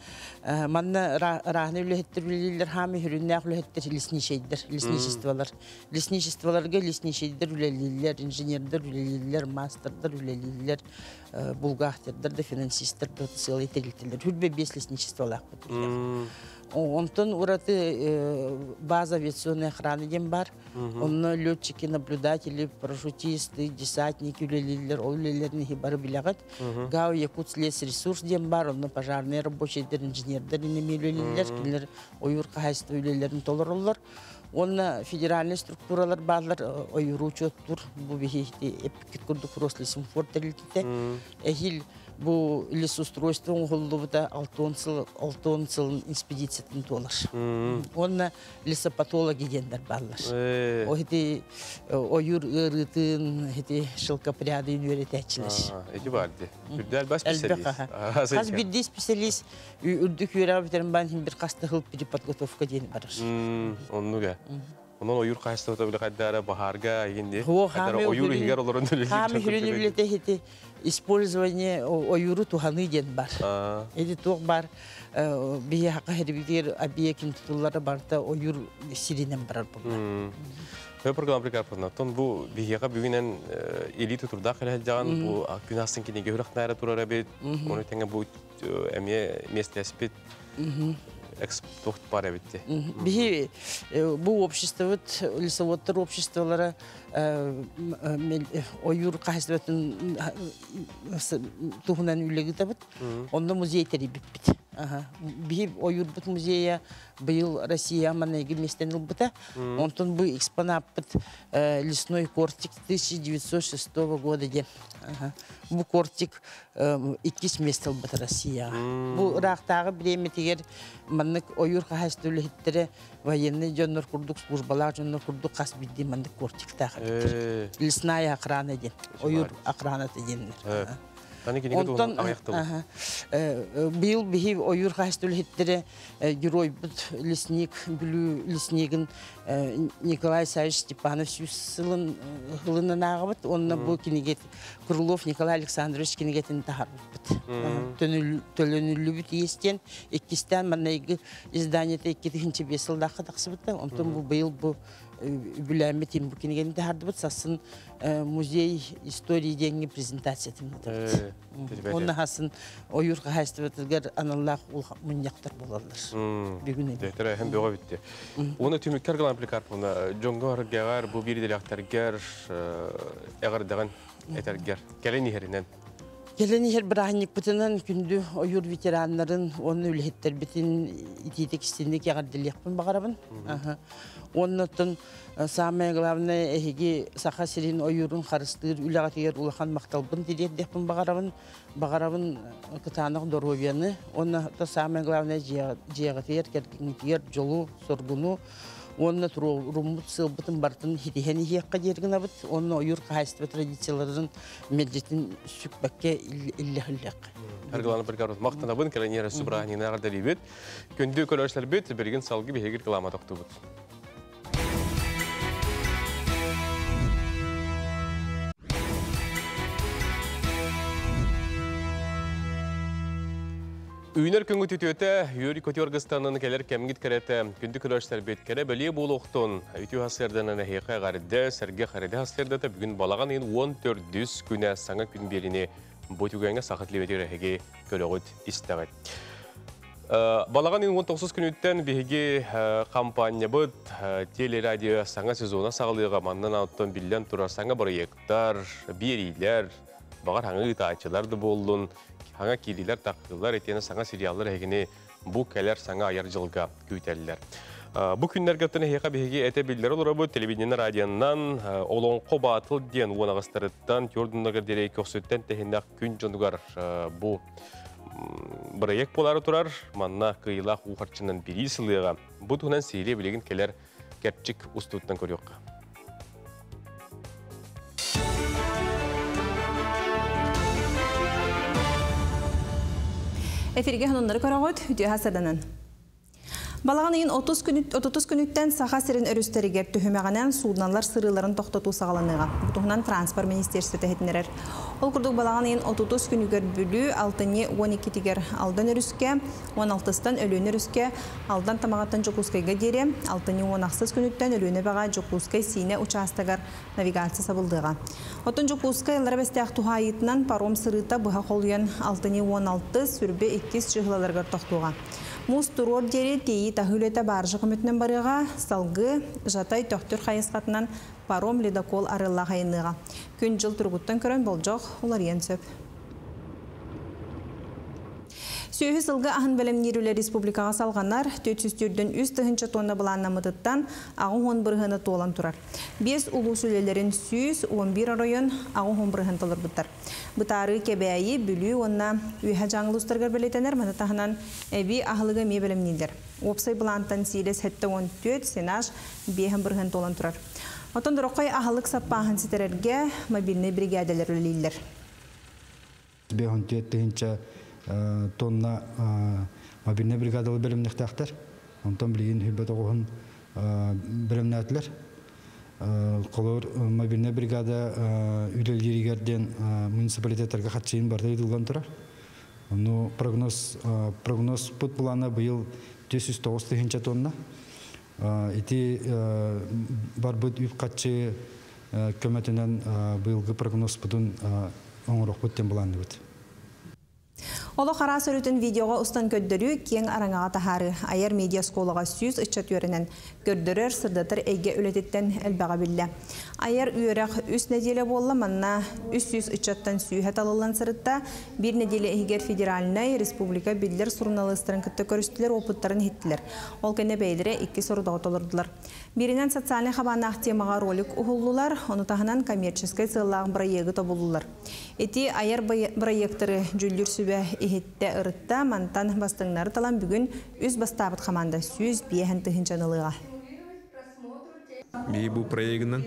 манна рааны үлэһиттэр үлэлииллэр хаамы хүрүннээх үлэһиттэр лесничейдер лесничестволар лесничестволарга лесничейдер үлэлииллэр инженердер үлэлииллэр мастердар үлэлииллэр бухгалтердар да финансисттар да сыалай тэрилтэлэр хүрбэ биэс лесничестволаахпыт. Онтон ураты база авиационной охраны диэн бар. Онно летчики, наблюдатели, парашютисты, десантники үлэлииллэр, ол үлэлэрин бары билэҕит. ГАУ Якутслесресурс диэн бар, онно пожарные рабочийдар, инженердэр иннеме үлэлииллэр, кинилэр ойуур хаһаайыстыба үлэлэрин толороллор. Уонна федеральный структуралар бааллар, ойууру учуоттуур, бу биһи эппиккит курдук Рослесинфор тэрилтэтэ. Эһиил Бу лесоустройство оҥоһуллубута 60 сыл 60 сылын экспедициятын туолар. Уонна лесопатологи диэннэр бааллар. О ити ойуур ыарыытын, ити шелкопрядын үөрэтээччилэр. Ити бар ди. Үрдэл бас специалист. Хас бирдии специалист үрдүк үөрэҕи бүтэрэн баан иһин бир хас да сыл переподготовка диэн барар. Оннуга. Онон ойуур хаһыстыбата биле хайдара баһаарга игин хайдара ойуур иһигэр олорон үлэлиир. Хаамы хүрүн үлэтэ ити использование ойууру туһаныы диэн бар. Ити туох бар биһи хака хэрибитигэр объектин тутуллара барыта ойуур сиринэн барар буолла. Хө программа прикарпатына. Тон бу биһиэхэ бүгүнэн илии тутурдаах кэлэһэлдьаҕан бу күн астын кинигэ үрэх турар эбит. Ону тэҥэ бу эмиэ миэстэспит экспорт бар эбит. Биһи бу обществобыт, лесоводтар обществолара ойуур хаһыстыбатын туһунан үлэгитабыт. Онно музей тэрийбиппит. Биһи ойуурбут музейа быйыл Россия манайгы местен ылбыта. Онтон бу экспонаппыт лесной кортик 1906 года диэн. Бу кортик иккис место ылбыта Россияҕа. Бу ыраахтааҕы бириэмэтигэр маннык ойуур хаһаайыстыба үлэһиттэрэ военный дьоннор курдук, службалаах дьоннор курдук хас биирдии маннык кортиктаах эбиттэр. Лесная охрана диэн, ойуур охраната диэннэр. Онтон быйыл биһи ойуур хаһаайыстыба үлэһиттэрэ геройбут лесник Бүлүү леснигин Николай Савич Степанов сүүс сылын ылынан ааҕабыт. Онно бу кинигэ Крылов Николай Александрович кинигэтин таһаарбыппыт. Төлөнүллүбүт иэстиэн иккистээн маннайгы изданиета 2005 сылдаахха тахсыбыта. Онтон бу быйыл бу үбүлээммит бу кинигени таһаардыбыт. Сассын музей истории диэҥҥи презентациятын ыытабыт. Онно хасын ойуур хаһаайыстыбатыгар аналлаах мунньахтар буолаллар. Бүгүн эбит. Тэрээһин бөҕө бүтте. Уонна түмүккэр Галан Поликарповна, дьоҥҥо аргыгар, бу биир идэлээхтэргэр эҕэрдэҕин этэргэр, кэлин иһэринэн. Кэлин иһэр бырааһынньыкпытынан күндү ойуур ветераннарын уонна үлэһиттэрбитин итиитик истинник эҕэрдэлиэхпин баҕарабын. Уонна самое главное эһиги Саха сирин ойуурун харыстыыр үлэҕитигэр улахан махталбын тириэрдиэхпин баҕарабын. Баҕарабын кытаанах доруобуйаны уонна самое главное дьиэҕитигэр, кэргэҥҥитигэр дьолу, соргуну уонна туруоруммут сыалбытын барытын хитиһэн иһиэххэ диир гынабыт. Уонна ойуур хаһаайыстыба традицияларын мэлдьитин сүкпэккэ иллэхиллэххэ. Аргыланы бір мақтанабын, кэлэньер субраһанина ағардалибит. Күндү көрөшләрбит, бергин салгы бихегир кылама тоқтубут. Үйнер күнгү түтүөтэ, Юрий Котёргыстанын келер кемгит керете, күндү көрөштер бит кере бөле болуқтун. Үтүү хасырданын әхеқе ғарыды, сәрге қарыды хасырдата бүгін балаған ең 14 күнә саңа күн беріне бұтүгәңе сақыт лебетер әхеге көліғыт истәғет. Балаған ең 19 күнүттен биһиги компания бұд телерадио саңа сезона сағылыға маннан аттон биллен турар саңа проекттар, берилер, бағар хаңы ытаачылар да болдун, хаңа килилер таққылар, етені саңа сериаллар әгені бұ кәлер саңа аяр жылға күйтәлілер. Бу күннәргә хеқа биһиги эте биллер олорабы телевидение радионнан олоңқо батыл диэн уонағыстарыттан тёрдуннагар дерей көксөттен тэхиннах күн жонугар бу проект болары турар манна кыйлах ухарчынан бири сылыга бу туһунан сейле билеген келер кепчик устуттан көрүөкка. Эфирге ханоннары көрөгөт, үтүө хасаданан. Балаған ыйын 30 күнүттен Саха сирин өрүстеригер түһүмэҕинэн суудналар сырыыларын тохтотуу саҕаланыаҕа. Бу туһунан транспорт министерствота иһитиннэрэр. Ол курдук балаҕан ыйын 30 күнүгэр Бүлүү алтынньы 12-тигэр Алдан өрүскэ, 16-тан Өлүөнэ өрүскэ, Алдан Тамаҕаттан Дьокуускайга диэри, алтынньы 16 күнүттэн Өлүөнэ баҕа Дьокуускай Сиинэ учаастагар навигация сабыллыаҕа. Оттон Дьокуускай ыллара бэстээх туһаайыытынан паром сырыыта быһа холуйан алтынньы 16 сүрбэ 2 чыһылаларыгар тохтуоҕа. Муус туруор диэри тиийии таһыы үлэтэ баржа көмөтүнэн барыаҕа, салгыы Жатай төхтүр хайысхатынан паром ледокол арыаллаах айанныаҕа. Күн-дьыл туругуттан көрөн болдьох уларыйан сөп. Сүөһү сылгы аһын бэлэмниир үлэ республикаҕа салҕанар, 443 тыһыынча тонна былааннаммытыттан 80% туолан турар. Биэс улуус үлэлэрин 111 оройуон 80% толорбуттар. Бытаарыы Кэбээйи, Бүлүү уонна Үөһээ Дьааҥы улуустарыгар бэлиэтэнэр, маны таһынан эбии аһылыгы эмиэ бэлэмнииллэр. Уопсай былаантан сиилэс 74, сенаж 5% туолан турар. Оттон дороххой аһылык саппааһын ситэрэргэ мобильнай биригээдэлэр үлэлииллэр. 54 тыһыынча тонна мобильнай бригадалар бэлэмнэхтээхтэр. Онтон билигин хүббэ тоҕуһун бэлэмнээтилэр. Холор мобильнай бригада үлэлииригэр диэн муниципалитеттарга хаччыйын барыта ыытыллан турар. Ону прогноз прогноз пут плана быйыл 409 тыһыынча тонна. Ити барбыт үп-хаччы көмөтүнэн быйылгы прогнозпутун оҥоруохпут диэн былаанныбыт. Олох араас өрүтүн видеоҕа устан көрдөрүү, киэҥ араҥаҕа таһаарыы. Айар медиа оскуолаҕа 100 ыччат үөрэнэн, көрдөрөр, сырдатар эйгэ үлэтиттэн элбэҕи биллэ. Айар үөрэх үс нэдиэлэ буолла, манна 300 ыччаттан сүүһэ талыллан сырытта. Биир нэдиэлэ иһигэр федеральнай, республика биллэр суруналыыстарын кытта көрүстүлэр, уопуттарын иһиттилэр. Ол кэннэ бэйэлэрэ икки сорудаҕы толордулар. Бииринэн социальнай хабааннаах темаҕа ролик уһуллулар, ону таһынан коммерческай сыаллаах бырайыагы тобуллулар. Ити айар бырайыактары дьүүллүүр сүбэ иһиттэ ырытта, мантан бастыҥнары талан бүгүн үс бастаабыт хамаанда 105 тыһыынчаны ылыаҕа. Биһи бу проегынан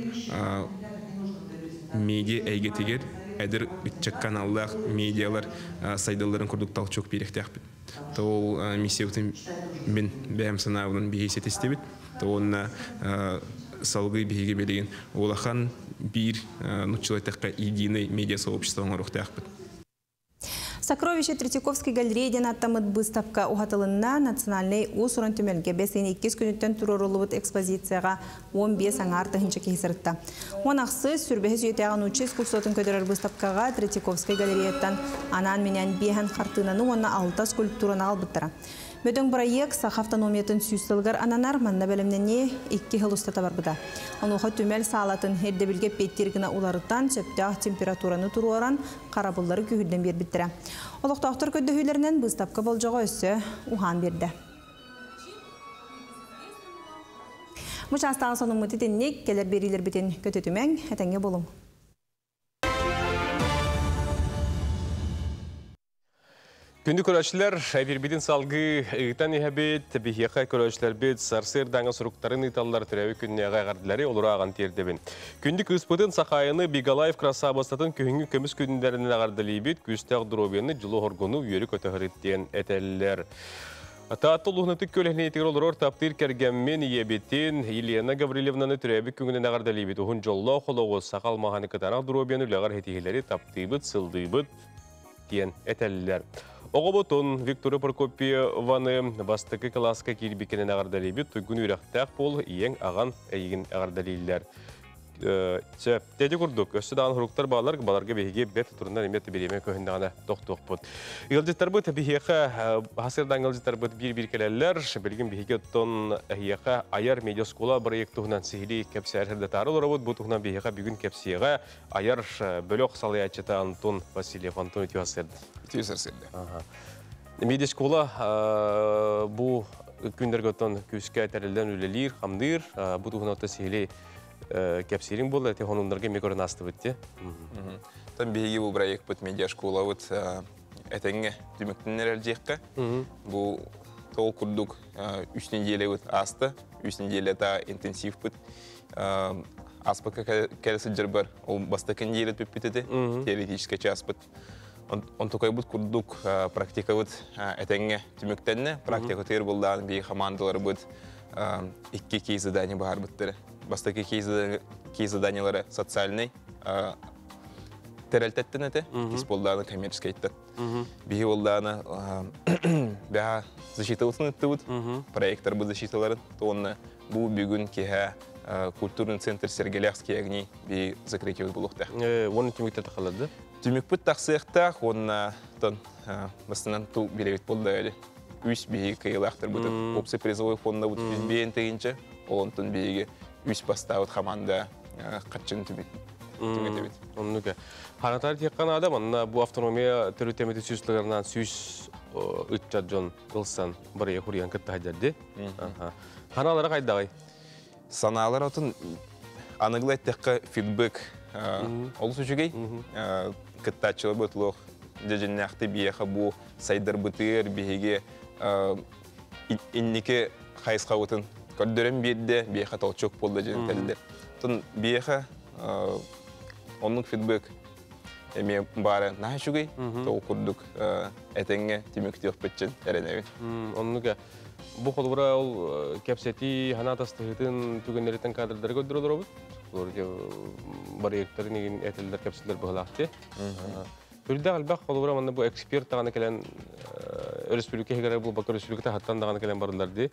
медиа эйгэтигэр эдэр ыччакка аналлаах медиалар сайдалларын курдук толчок биэриэхтээхпит. Ол миссиябытын мин бэйэм санаабынан биһи ситистибит. Уонна салгыы биһиги билигин улахан биир нуччалыы эттэххэ единый медиа сообщество оҥоруохтаахпыт. Сокровища Третьяковской галереи диэн аттаммыт быыстапка уһатылынна. Национальнай уус-уран түмэлгэ бэс ыйын иккис күнүттэн туруоруллубут экспозицияҕа 15 аҥаар тыһыынча киһи сырытта. Уон ахсыс, сүрбэһис үйэтээҕи нуучча искусствотын көрдөрөр быыстапкаҕа Третьяковскай галереяттан анаан-минээн биэһэн хартыынаны уонна алта скульптураны аҕалбыттара. Бөдөҥ бырайыак Саха автономиятын сүүс сылыгар ананар, манна бэлэмнэнии икки сыл устата барбыта. Онуоха түмэл саалатын ирдэбилгэ эппиэттиир гына уларытан, сөптөөх температураны туруоран, харабыллары күүһүрдэн биэрбиттэрэ. Олохтоохтор көрдөһүүлэринэн быыстапка болдьоҕо өссө уһаан биэрдэ. Бу чаастааҕы сонуммут итинник, кэлэр биэриилэрбитин көтүтүмэҥ, этэҥҥэ буолуҥ. Күндү көрөөччүлэр, эфирбитин салгыы ыытан иһэбит, биһиэхэ көрөөччүлэрбит сарсыардааҥы суруктарын ыыталлар төрөөбүт күннээҕи эҕэрдэлэри олору ааҕан тиэрдэбин. Күндү кыыспытын Сахаайаны Бигалаев красавостатын күһүҥҥү көмүс күннэринэн эҕэрдэлиибит, күүстээх доруобуйаны, дьолу-соргуну үөрү-көтө диэн этэллэр. Таатта улууһун көлөһүнэтигэр олорор таптыыр кэргэммин, ийэбитин Елена Гаврильевнаны төрөөбүт күҥүнэн эҕэрдэлиибит. Уһун дьоллоох олоҕу, саха алмааһын кытаанах доруобуйаны үлэҕэр ситиһиилэри таптыыбыт, сылдыыбыт диэн этэллэр. Оҕобутун Виктория Прокопьеваны бастакы кылааска киирбиккинэн эҕэрдэлиибит, туйгун үөрэхтээх буол, ийэҥ, аҕан эйигин эҕэрдэлииллэр. Сөп. Теди курдук, өссө даҕаны суруктар баалар, баларга биһиги бэрт турунан эмиэ бириэмэ көһүннэҕинэ тохтуохпут. Ыалдьыттарбыт биһиэхэ хасырдан ыалдьыттарбыт биир-биир кэлэллэр. Билигин биһиги оттон эһиэхэ айар медиаскула бырайыак туһунан сиһилии кэпсээр сырдатаары олоробут. Бу туһунан биһиэхэ бүгүн кэпсиэҕэ айар бөлөх салайааччыта Антон Васильев. Антон үтүө сырды. Үтүө сарсыарда. Медиаскула бу күннэргэ оттон күүскэ тэриллэн үлэлиир, хамныыр. Бу туһунан оттон сиһилии кэпсиириҥ буолла, ити хонуннарга эмиэ көрөн аастыбыт дии. Тан биһиги бу проектпыт медиашколабыт этэҥҥэ түмүктэнэр эрдиэххэ. Бу тоол курдук үс неделябыт ааста. Үс неделята интенсивпыт. Аспакка кэлэ сылдьарбар ол бастакы неделя бүппүт этэ, теоретическай чааспыт. Онтукайбыт курдук практикабыт этэҥҥэ түмүктэннэ. Практика тыыр буллаан биһиги командаларбыт икки кейс задание баһарбыттара. Бастакы кейс заданиялары социальный тэрэлтэттэн этэ, иккис буоллааны коммерческайттан. Биһи буоллааны бэһа защитабытын ыттыбыт, проекторбыт защиталарын, уонна бу бүгүн киһэ культурный центр Сергелявские огни би закрытие булуохтаах. Уонна түмүктэр тахаларды? Түмүкпүт тахсыахтаах, уонна тон бастынан ту билебит болда әлі. Үс биһиги кыйылаахтарбытын общий призовой фонда бут үс биэн тегинче, онтон биһиги үс бастаабыт команда каччын түмүк ыччат дьон ылсан барыйа хуруйан кытта сылдьар. Ханалара кайдагай? Санаалар отун аныгыла эттэххэ фидбэк олус үчүгэй. Кыттааччылар бытлох дьэдьиннээхти биэхэ бу сайдарбытыгар биһиги инники хайысхабытын көрдөрөн биэрдэ, биэхэ толчок буолла дьэн этэллэр. Тун биэхэ оннук фидбэк эмиэ баара наһаа үчүгэй. Ол курдук этэҥҥэ түмүктүөхпүтчүн эрэнэбин. Оннук бу холобура ол кэпсэтии хана тастыһытын түгэннэриттэн кадрдары көрдөрө олоробут. Барыйыктарын игин этэллэр кэпсэллэр быһылаахты. Үрдэх элбэх холобура манна бу эксперт даҕаны кэлэн өрөспүүбүлүкэ иһигэр буолбакка өрөспүүбүлүкэ таһыттан даҕаны кэлэн барылар дии.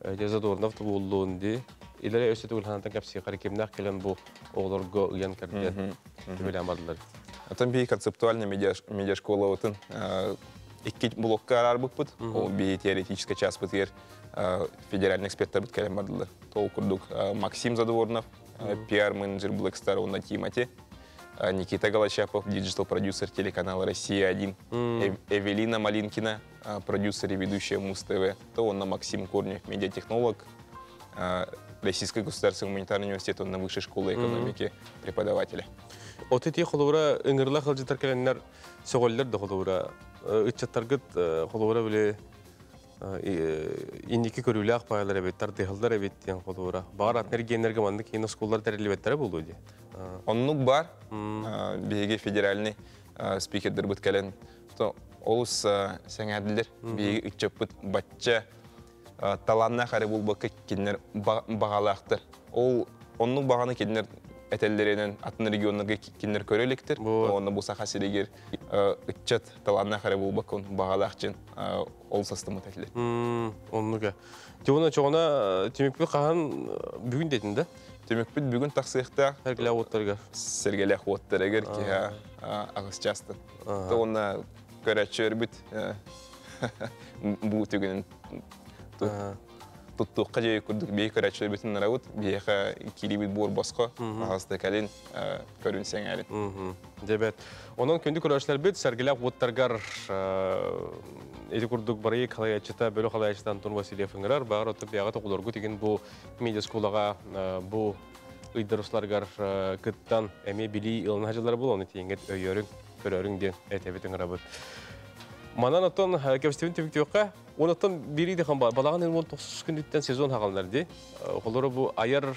Задорнов тубуллуун дии. Илэрэ өссө төгүл ханантан кэпсиэхэр кимнээх кэлэн бу оҕолорго ыйан кэрдэн түбэлээн бардылар. Отон биһи концептуальный медиашколабытын икки блокка араарбыппыт. Ол биһи теоретическай чааспытыгар федеральный эксперттарбыт кэлэн бардылар. Ол курдук Максим Задворнов, пиар-менеджер Black Star уонна Тимати, Никита Голощапов, диджитал-продюсер телеканала «Россия-1», Эвелина Малинкина, продюсер и ведущая Муз-ТВ, то он на Максим Корнев, медиатехнолог, Российский государственный гуманитарный университет, он на высшей школе экономики преподавателя. От ити холобура ыҥырла хылдьытар кэлэннэр сөҕөллөр да холобура ыччаттаргыт холобура били инники көрүүлээх паайлар эбит, тардыһаллар эбит диэн холобура. Баар атын эргиэннэргэ маннык киин оскуолалар тэриллибэттэрэ буолуо дии. Оннук бар. Биһиги федеральный спикердербит кэлэн олус сэҥээрдилэр. Биһиги ыччаппыт бачча талааннаах эрэ буолбакка кинилэр баҕалаахтар. Ол оннук баҕаны кинилэр этэллэринэн атын регионнарга кинилэр көрө иликтэр. Онно бу Саха сиригэр ыччат талааннаах эрэ буолбакка баҕалаах дьин ол састымыт этилэр. Оннуга. Тиона чоҕуна түмүкпүт хаһан бүгүн дэтин да? Түмүкпүт бүгүн тахсыахтаах. Сэргэлээх уоттарыгар. Сэргэлээх уоттарыгар киһи аҕыс чаастан. Онна көрөөччүлэрбит бу түгэнин туттуохха дьиэ курдук биһи көрөөччүлэрбитин нарабыт, биһиэхэ киирибит буор босхо, аҕаста кэлин көрүн сэҥээрин. Дебет. Онон күндү көрөөччүлэрбит сэргэлээх уоттаргар ити курдук барыйы халаячыта, бөлө халаячыта Антон Васильев ыҥырар, баар оту бэйэҕэ тоҕулоргут игин бу медиаскулаға бу ыйдар усларгар кыттан эмиэ билии ылына хажылар бул, оны тиеңет өйөрүң, көрөрүң диэн этэбит ыҥырабыт. Манан оттон кэпсэтибин түбүктүөххэ, онуттан бири де хан балаган 19 күнүттэн сезон хагалнар ди. Холоро бу аяр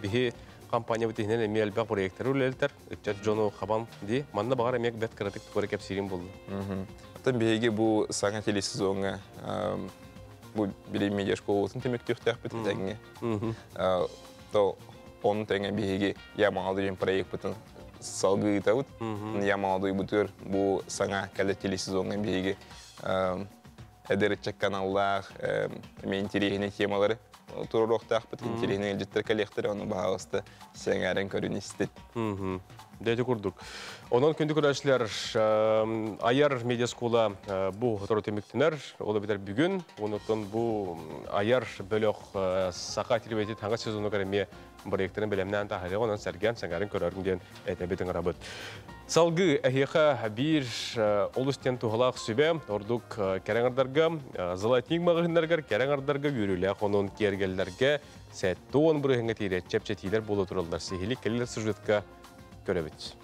биһи компания битинен эми элбэх проекттары үлэлтер, ыччат дьону хабан ди. Манна багар эмиэ бэт кыратык тугары кэпсиирин булду. Оттон биһиги бу саҥа телесезоҥҥа бу били медиашколабытын түмүктүөхтээхпит тэҥҥэ. То ону тэҥэ биһиги Я молодой диэн проекпытын салгыы ыытабыт. Я молодой бутур бу саҥа кэлэр телесезоҥҥа биһиги эдэр ыччат каналлаах эмиэ интэриэһинэй темалары туруоруохтаахпыт, интэриэһинэй ыалдьыттар кэлиэхтэрэ, ону баһаалыста сэҥээрэн көрүн истин. Дьэ курдук. Онон күндү көрөөччүлэр Айар медиаскула бу сотору түмүктэнэр. Ол эбэтэр бүгүн, онуттан бу Айар бөлөх Саха телевидениетин хаҥас сезонугар эмиэ проектарын бэлэмнээн таһаарыаҕа, онон сэргээн сэҥээрин көрөрүҥ диэн этэбит ыҥырабыт. Салгыы эһиэхэ биир олус диэн туһалаах сүбэ, ордук кэрэ аҥардарга, золотник маҕаһыыннарыгар кэрэ аҥардарга үөрүүлээх онон киэргэллэргэ 70 бырыһыҥҥа тиийэ чэпчэтиилэр буола тураллар. Сиһилик кэлэр сюжетка көрөбүт.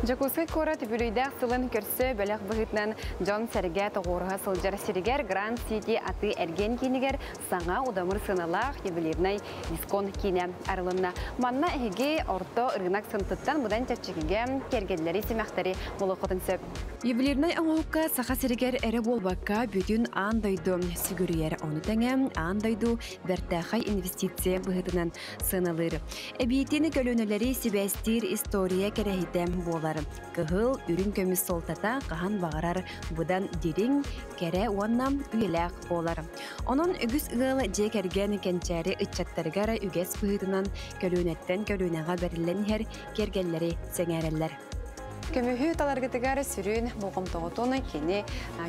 Дьокуускай куорат үбүлүйдээх сылын көрсө бэлэх быһыытынан дьон-сэргэ тоҕуоруһа сылдьар сиригэр Гранд Сити атыы-эргиэн киинигэр саҥа удамыр сыаналаах ювелирнай дискон киинэ арылынна. Манна эһиги орто ырыынак сынтыттан быдан чэпчэкигэ киэргэллэри, симэхтэри булуоххутун сөп. Ювелирнай оҥоһукка Саха сиригэр эрэ буолбакка, бүтүн аан дойду сүгүрүйэр. Ону тэҥэ аан дойду бэртээхэй инвестиция быһыытынан сыаналыыр. Эбиитин көлүөнэлэри сибээстиир история кэрэһитэ буолар. Кыһыл, үрүҥ көмүс суолтата хаһан баҕарар быдан дириҥ, кэрэ уонна үйэлээх буолар. Онон үгүс ыал дьиэ кэргэн кэнчээри ыччаттарыгар үгэс быһыытынан көлүөнэттэн көлүөнэҕэ бэриллэн иһэр киэргэллэри сэҥээрэллэр. Көмүһү таларгытыгар сүрүн болҕомтоҕутун кини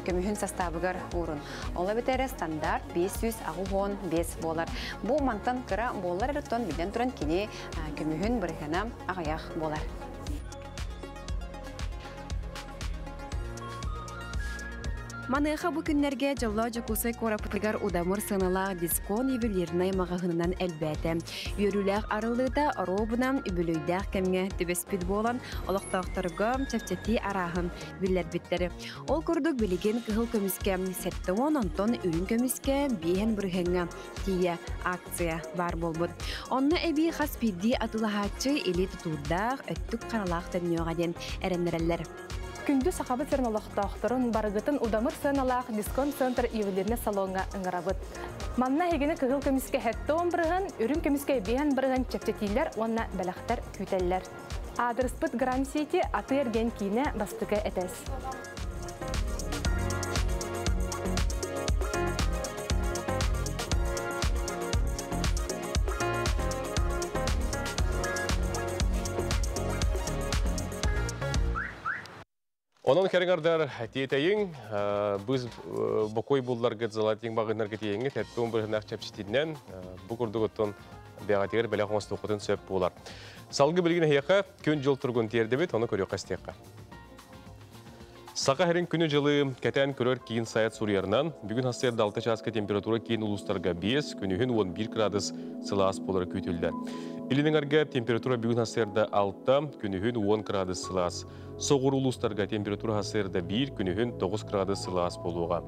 көмүһүн састаабыгар уурун. Ол эбэтэр стандарт 585 буолар. Бу мантан кыра буолар эрэ, билэн туран кини көмүһүн бырыһыана аҕыйах буолар. Маныаха бу күннэргэ дьоллоох Дьокуускай куораппытыгар удамыр сыаналаах дискон ювелирнай маҕаһыынынан элбээтэ. Үөрүүлээх арыллыыта оруобуна үбүлүөйдээх кэмҥэ түбэспит буолан, олохтоохторго чэпчэтии арааһын биллэрбиттэр. Ол курдук билигин кыһыл көмүскэ 70, онтон үрүҥ көмүскэ биэһэн бырыһыаҥҥа тиийэ акция баар буолбут. Онно эбии хас биирдии атыылаһааччы илии тутуурдаах, өттүк харалаах төннүөҕэ диэн эрэннэрэллэр. Күндү Сахабыт сирин олохтоохторун барыгытын удамыр сыаналаах дисконт-центр ювелирный салоҥҥа ыҥырабыт. Манна эһигини кыһыл көмүскэ 70 бырыһан, үрүҥ көмүскэ 5 бырыһан чэпчэтиилэр уонна бэлэхтэр күүтэллэр. Аадырыспыт Гранд Сити атыы-эргиэн киинэ бастакы этээс. Онон кэриҥардар тиэтэйиҥ, быз бокуой булларгыт золотиҥ багыннаргыт тиэйиҥҥит эттуун бырыһынах чэпчитинэн бу курдугуттан бэҕэтигэр бэлэх оҥостуоххутун сөп буолар. Салгы билигин эһиэхэ күн-дьыл туругун тиэрдибит, ону көрүөххэ истиэххэ. Саха сирин күнү-дьылы кэтээн көрөр киин сайт суруйарынан, бүгүн сарсыарда 6 чааска температура киин улуустарга 5, күнүһүн 11 градус сылаас буолара күүтүллэр. Илин эҥэргэ температура бүгүн сарсыарда 6, күнүһүн 10 градус сылаас. Соҕуруу улуустарга температура сарсыарда 1, күнүһүн 9 градус сылаас буолуоҕа.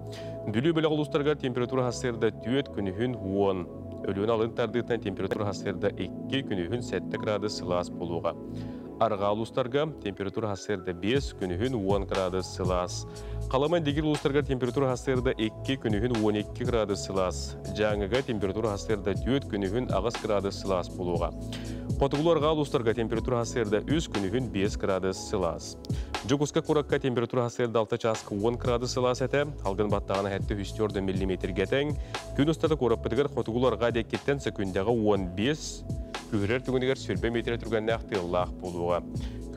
Бүлүү бөлөх улуустарыгар температура сарсыарда 4, күнүһүн 10. Өлүөнэ алын тардыытынан температура сарсыарда 2, күнүһүн 7 градус сылаас буолуоҕа. Арҕаа улуустарга температура сарсыарда 5, күнүһүн 10 градус сылаас. Халыма Индигир улуустарыгар температура сарсыарда 2, күнүһүн 12 градус сылаас. Дьааҥыга температура сарсыарда 4, күнүһүн 8 градус сылаас буолуоҕа. Хотугулуу арҕаа улуустарга температура сарсыарда 3, күнүһүн 5 градус сылаас. Дьокуускай куоракка температура сарсыарда 6 чааска 10 градус сылаас этэ. Алгын баттаҕына 704 миллиметргэ тэҥ. Күн устата куораппытыгар хотугулуу арҕаа диэкиттэн сөкүндэҕэ 15, күһүрэр түгэнигэр сүүрбэ миэтэрэ түргэннээх тыаллаах буолуоҕа.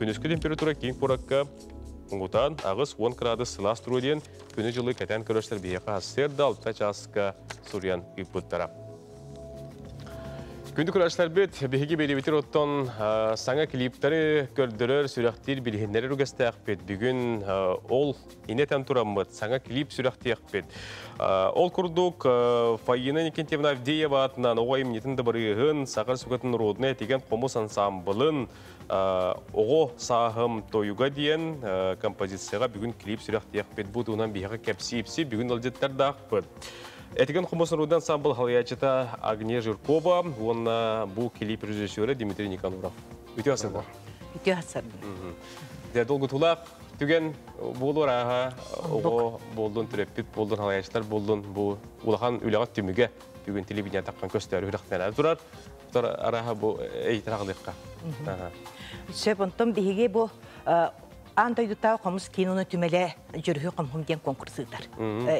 Күнүскү температура киин куоракка муҥутаан 80 градус сылаас туруо диэн күнү-дьылы кэтээн көрөстөр биһиэхэ сарсыарда 6 чааска суруйан ыыппыттара. Күндү көрөөччүлэрбит, биһиги биэриибитир оттон саҥа клиптары көрдөрөр, сүрэхтиир, билиһиннэрэр үгэстээхпит. Бүгүн ол инэтэн тураммыт саҥа клип сүрэхтиэхпит. Ол курдук Фаина Никентьевна Авдеева атынан оҕо айымньытын дыбарыаһын, Саха Республикатын норуодунай этигэн хомус ансаамбылын Оҕо сааһым тойуга диэн композицияҕа бүгүн клип сүрэхтиэхпит. Бу туһунан биһиэхэ кэпсии-ипсии бүгүн ыалдьыттардаахпыт. Этигэн хомус норуодунай ансаамбыл халыйааччыта Агния Жиркова уонна бу клип режиссера Дмитрий Никаноров. Үтүө асырда. Үтүө асырда. Дэ долгутуулаах түгэн буолуор ааха оҕо буоллун, төрөппүт буоллун, халайааччылар буоллун бу улахан үлэҕэ түмүгэ бүгүн телевидение таххан көстөөрү үрөхтэнэ турар. Арааха бу эйтер аҕалыахха. Сөп, онтон биһиги бу Аан дойдутааҕы хомус кинону түмэлэ Дьүрүһү хомһум диэн конкурс ыытар.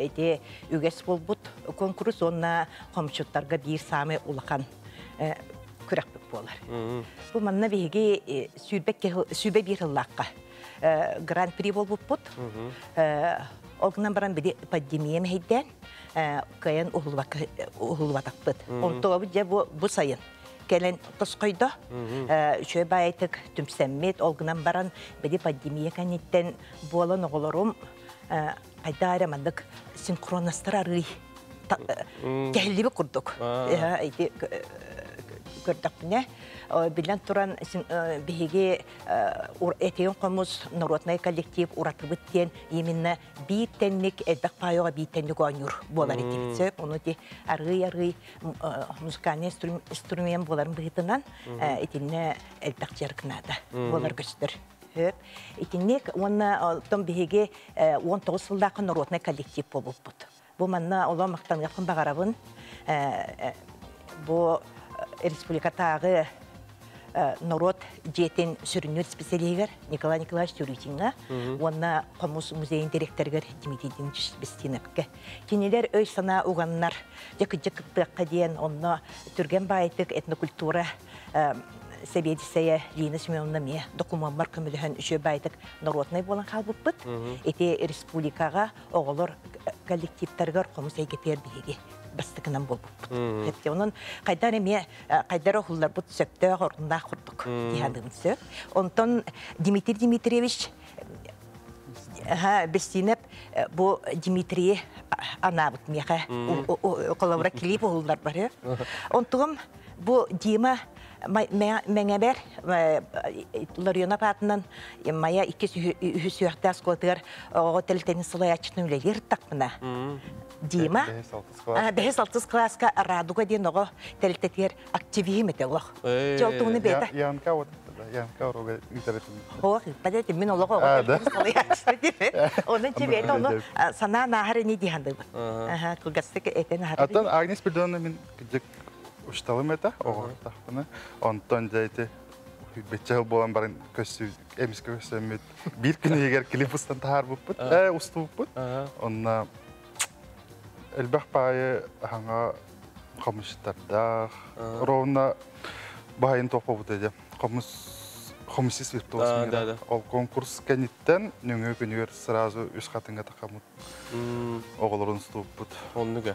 Ити үгэс буолбут конкурс уонна хомчуттарга биир саамай улахан күрэхпит буолар. Бу манна биһиги сүүрбэ биир сыллаахха гран-при буолбуппут. Ол гынан баран били пандемия мэһэйдээн кыайан уһуллубатахпыт. Онтугабыт дьэ бу сайын кэлэн тосхойдо. Үчүгэй баайытык түмсэммит, ол гынан баран били пандемия кэнниттэн буолан оҕолорум хайдаа эрэ маннык синхронностар арыый кэһиллибит курдук. Ити көрдөхпүнэ, биллэн туран биһиги этиэн хомус народный коллектив уратыбыт диэн именно биир тэнник элбэх паайоҕа биир тэнник оонньуур буолар этибит сөп. Ону ти арыый-арыый музыкальный инструмент буоларын быһыытынан итиннэ элбэх дьарыкнаата буолар көстөр. Итинник уонна оттон биһиги 19 сыллаахха народный коллектив буолбуппут. Бу манна олоо махтаныахпын баҕарабын. Бу республикатааҕы норуот дьиэтин сүрүннүүр специалиһигэр Николай Николаевич Тюрютиҥҥа уонна Хомус музейын директорыгар Дмитрий Дмитриевич Бестиновка. Кинилэр өй-санаа уганнар, дьэ кырдьык кыттыахха диэн онно түргэн баайтык этнокультура сэбиэдиссэйэ Лина Семеновна эмиэ докумуоммар көмөлөһөн үчүгэй баайтык народнай буолан хаалбыппыт. Ити республикаҕа оҕолор коллективтарыгар хомус эйгэтигэр биһиги бастакынан буолбуппут. Онон хайдар эмиэ хайдар уһулларбыт сөптөөх оруннаах курдук дии саныыбын сөп. Онтон Дмитрий Дмитриевич Бестинеп бу Дмитрий анаабыт миэхэ холобура клип уһуллар бары. Онтугум бу Дима Мэҥэбэр Ларионов аатынан Майа иккис үһүс үөхтээх оскуолатыгар оҕо тэрилтэтин салайааччытын үлэлиир тахпына. Дима бэһис алтыс кылааска Радуга диэн оҕо тэрилтэтигэр активиһим этэ олох. Дьэ ол туһуну бэйэтэ. Янка вот Янка уруга ыытабытым. Ох, ыыппат этим мин олох оҕо салайааччыта диэбит. Онон дьэ бэйэтэ ону санаан ааһар ини дии саныыбын. Кылгастык этэн аһар. Аттан Агнес Спиридоновна мин кырдьык учталым этэ оҕо Онтон дьэ ити беччэ сыл буолан баран көссүү эмискэ көссөммүт биир күн иһигэр клип устан таһаарбыппыт, устубуппут. Онно элбэх паайы хаҥа хомусчуттардаах, ровно баайын туохпабыт дьэ хомус хомусист виртуоз мира. Ол конкурс кэнниттэн нөҥүө күнүгэр сразу үс хатыҥҥа тахаммыт оҕолорун устубуппут. Оннуга.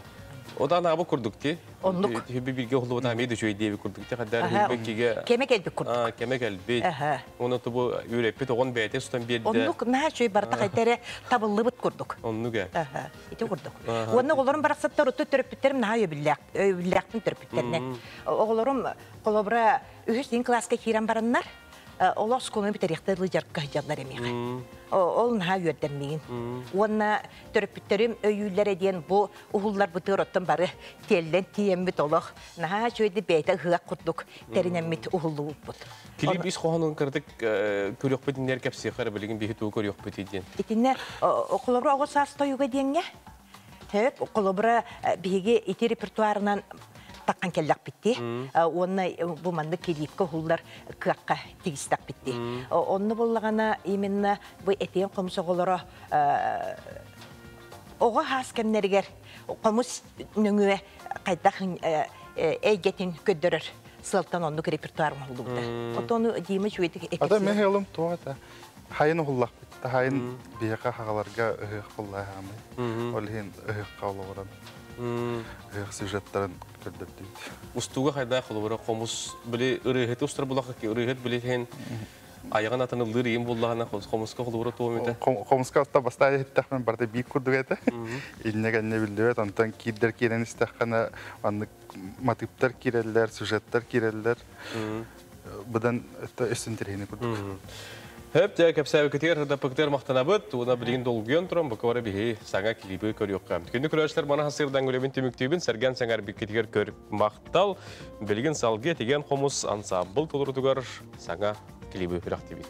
Одан аабы курдук ти. Оннук. Хүбү бирге олуба тамы дөчөй диэби курдук ти. Хаддар хүббеккиге. Кеме келбит курдук. Кеме келбит. Оны тубу үйреппит оҕон бэйэтэ сутан биэрдэ. Оннук наһаа үчүгэй барыта хайдары табыллыбыт курдук. Оннук э. Ити курдук. Уонна оҕолорум барахсаттар оту төрөппүттерим наһаа өйөбүллээх өйөбүллээхпин төрөппүттеринэн. Оҕолорум холобура үһүс дин класска киирэн бараннар олох оскуоланы бүтэриэхтэр дьарыкка сылдьаллар эмиэхэ. Ол наһаа үөрдэр миигин. Уонна төрөппүттэрим өйүүллэрэ диэн бу уһулларбытыгар оттон бары тиэллэн тиийэммит олох наһаа үчүгэйдик бэйэтэ ыһыах курдук тэринэммит уһуллубуппут. Клип ис хоһоонун кырдык көрүөхпүт иннэр кэпсиэхэ билигин биһи тугу көрүөхпүт диэн. Итиннэ холобура оҕо саас тойуга диэҥҥэ Хөп, холобура биһиги ити репертуарынан таххан кэллэхпитти. Уонна бу маннык клипка уһуллар кыахха тигистэхпитти. Онно буллаҕына именно бу этиэн хомус оҕолоро оҕо хаас кэмнэригэр хомус нөҥүө хайдах эйгэтин көрдөрөр сыалтан оннук репертуар оҥоһуллубута. Отону Дима үчүгэйдик Ата мен хыалым туох это? Хайын уһуллахпыт. Хайын биһиэхэ хагаларга ыһыах буллаһаамай. Ол иһин ыһыахха олоҕуран ыһыах сюжеттарын көрдөрдүбүт. Устууга хайдаах холобура хомус били ырыаһыты устар булахха ырыаһыт били иһин айаҕын атын ыллыыр иин буллаҕына хомуска холобура туом этэ? Хомуска оста бастаан иһиттэхпин барыта биир курдук этэ. Иннэ кэннэ биллибэт, онтон киирдэр киирэн истэххинэ маннык матыыптар киирэллэр, сюжеттар киирэллэр. Быдан өссө интэриэһинэй курдук. Хөп, дьэ, кэпсээбиккитигэр, ырдаппыкытыгар махтанабыт. Уна билигин долгуйан туран, бука бары биһи саҥа клибы көрүөххэ. Күндү көрөөччүлэр, маны хасыырдан үлэбин түмүктүүбүн, сэргэн сэҥээрбиккитигэр көр махтал. Билигин салгыы Этигэн хомус ансаамбыл толорутугар саҥа клибы үрэхтибит.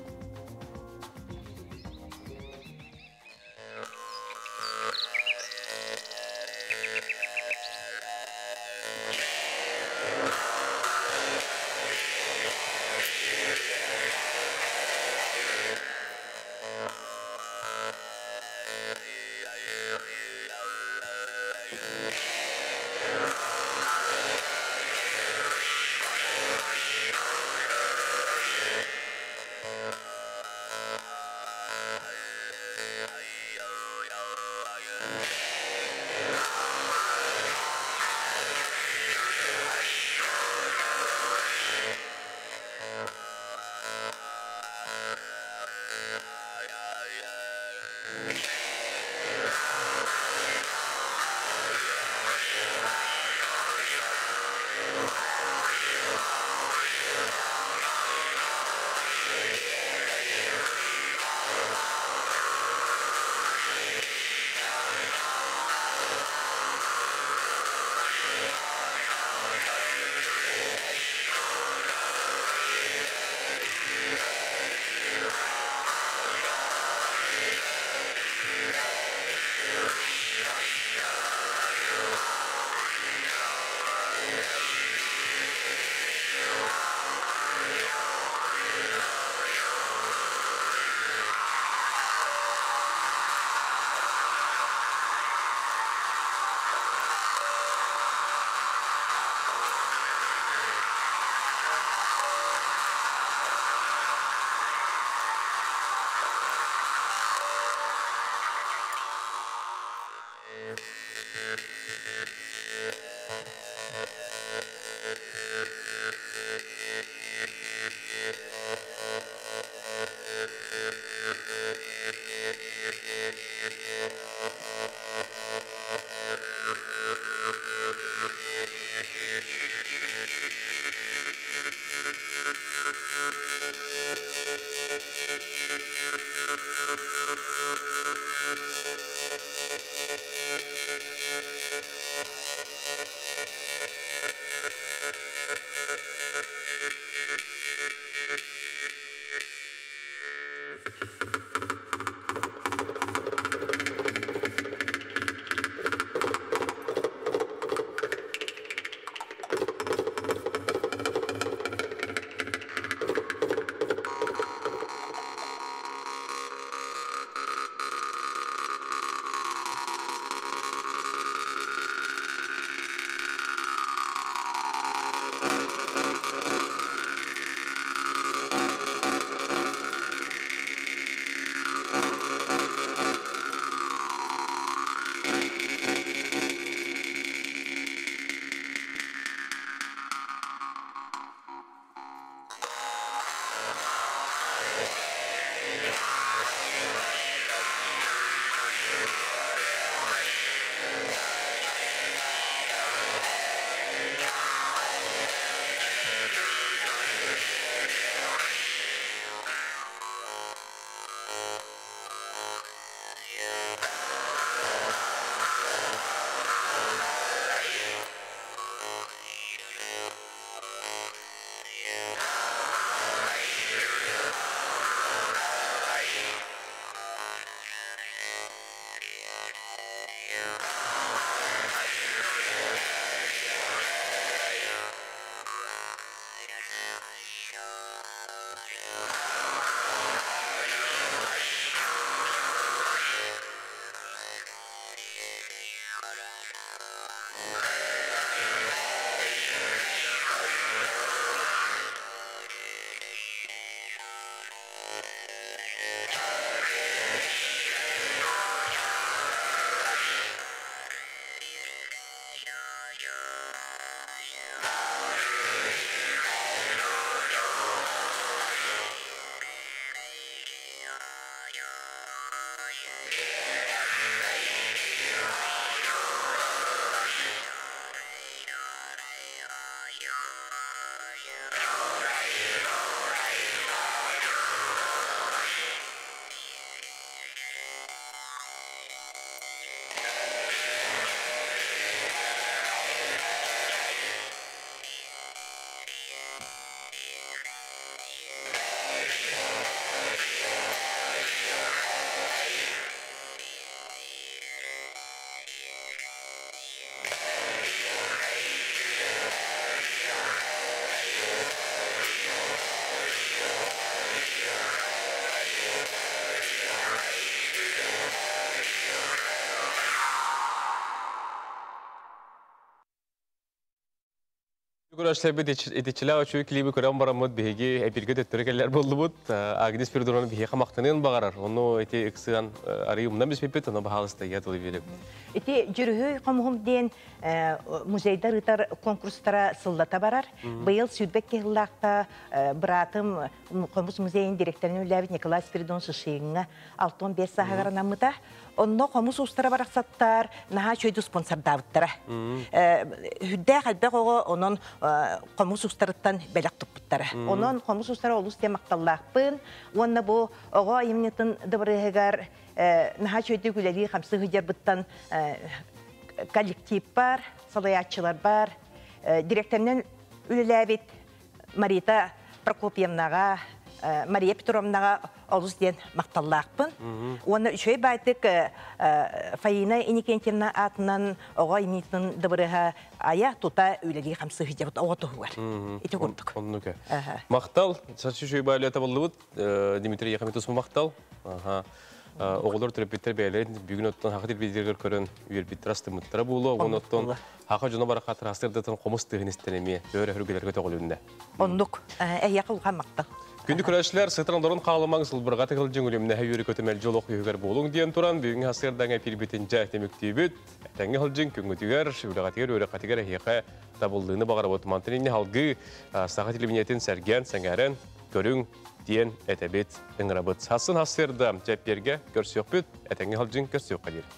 көрөөччүлэрбит итиччилээх үчүгэй клиби көрөн бараммыт биһиги эпиргэ төттөрү кэллэр буоллубут. Агнес Спиридоновна биһиэхэ махтаныан баҕарар. Ону ити ыксыан арый умнан биспиппит, ону баһаалыста ийэ тылы биэрип. Ити Дьүрүһүй хомуһум диэн музейдар ыытар конкурстара сыллата барар. Быйыл сүүрбэт киһилаахта быраатым хомус музейын директорын үлээбит Николай Спиридон Шишиҥҥа 65 сааһыгар анаммыта. Онно хомус уустара барахсаттар наһаа үчүгэйдик спонсордаабыттара. Үрдээх элбэх оҕо онон хомус уустарыттан бэлэх туппуттара. Онон хомус уустара олус диэн махталлаахпын. Уонна бу оҕо айымньытын дыбарыаһыгар наһаа үчүгэйдик үлэлии хамсыы сылдьарбыттан коллектив бар, салайааччылар бар, директорынан үлэлээбит Марита Прокопьевнаҕа, Мария Петровнаҕа олус диэн махталлаахпын. Уонна үчүгэй баайтык Фаина Иннокентьевна аатынан оҕо имитин дыбырыһа айа тута үлэлии хамсыы сылдьабыт оҕо туһугар. Ити курдук. Оннук. Махтал. Сачы үчүгэй баайлы табыллыбыт. Дмитрий Яхамитус махтал. Оҕолор төрөппүттэр бэйэлэрин бүгүн оттон хаха телевизоргар көрөн үөрбүттэр астыммыттара буолуо. Онон оттон хаха дьоно барахат ырастырдатын хомус тыһын истэн эмиэ өөр өһүргэлэргэ төҕүлүннэ. Оннук. Эһиэхэ улахан махтал. Күндү көрөөччүлэр, сытан олорон хаалымаҥ, сылбырҕа тыгылдьыҥ үлүмнэһэ үөрү көтүмэл дьолох үһүгэр буолуҥ диэн туран, бүгүҥҥү сарсыардаҥа эпиирбитин дьэ түмүктүүбүт. Этэҥҥэ сылдьыҥ, күҥҥүтүгэр, үлэҕитигэр, үөрэххитигэр эһиэхэ табыллыыны баҕарабыт. Мантан инньэ салгыы саха телевидениетин сэргээн, сэҥээрэн көрүҥ диэн этэбит, ыҥырабыт. Сарсын сарсыарда чэппиэргэ көрсүөхпүт, этэҥҥэ сылдьыҥ, көрсүөххэ диэри.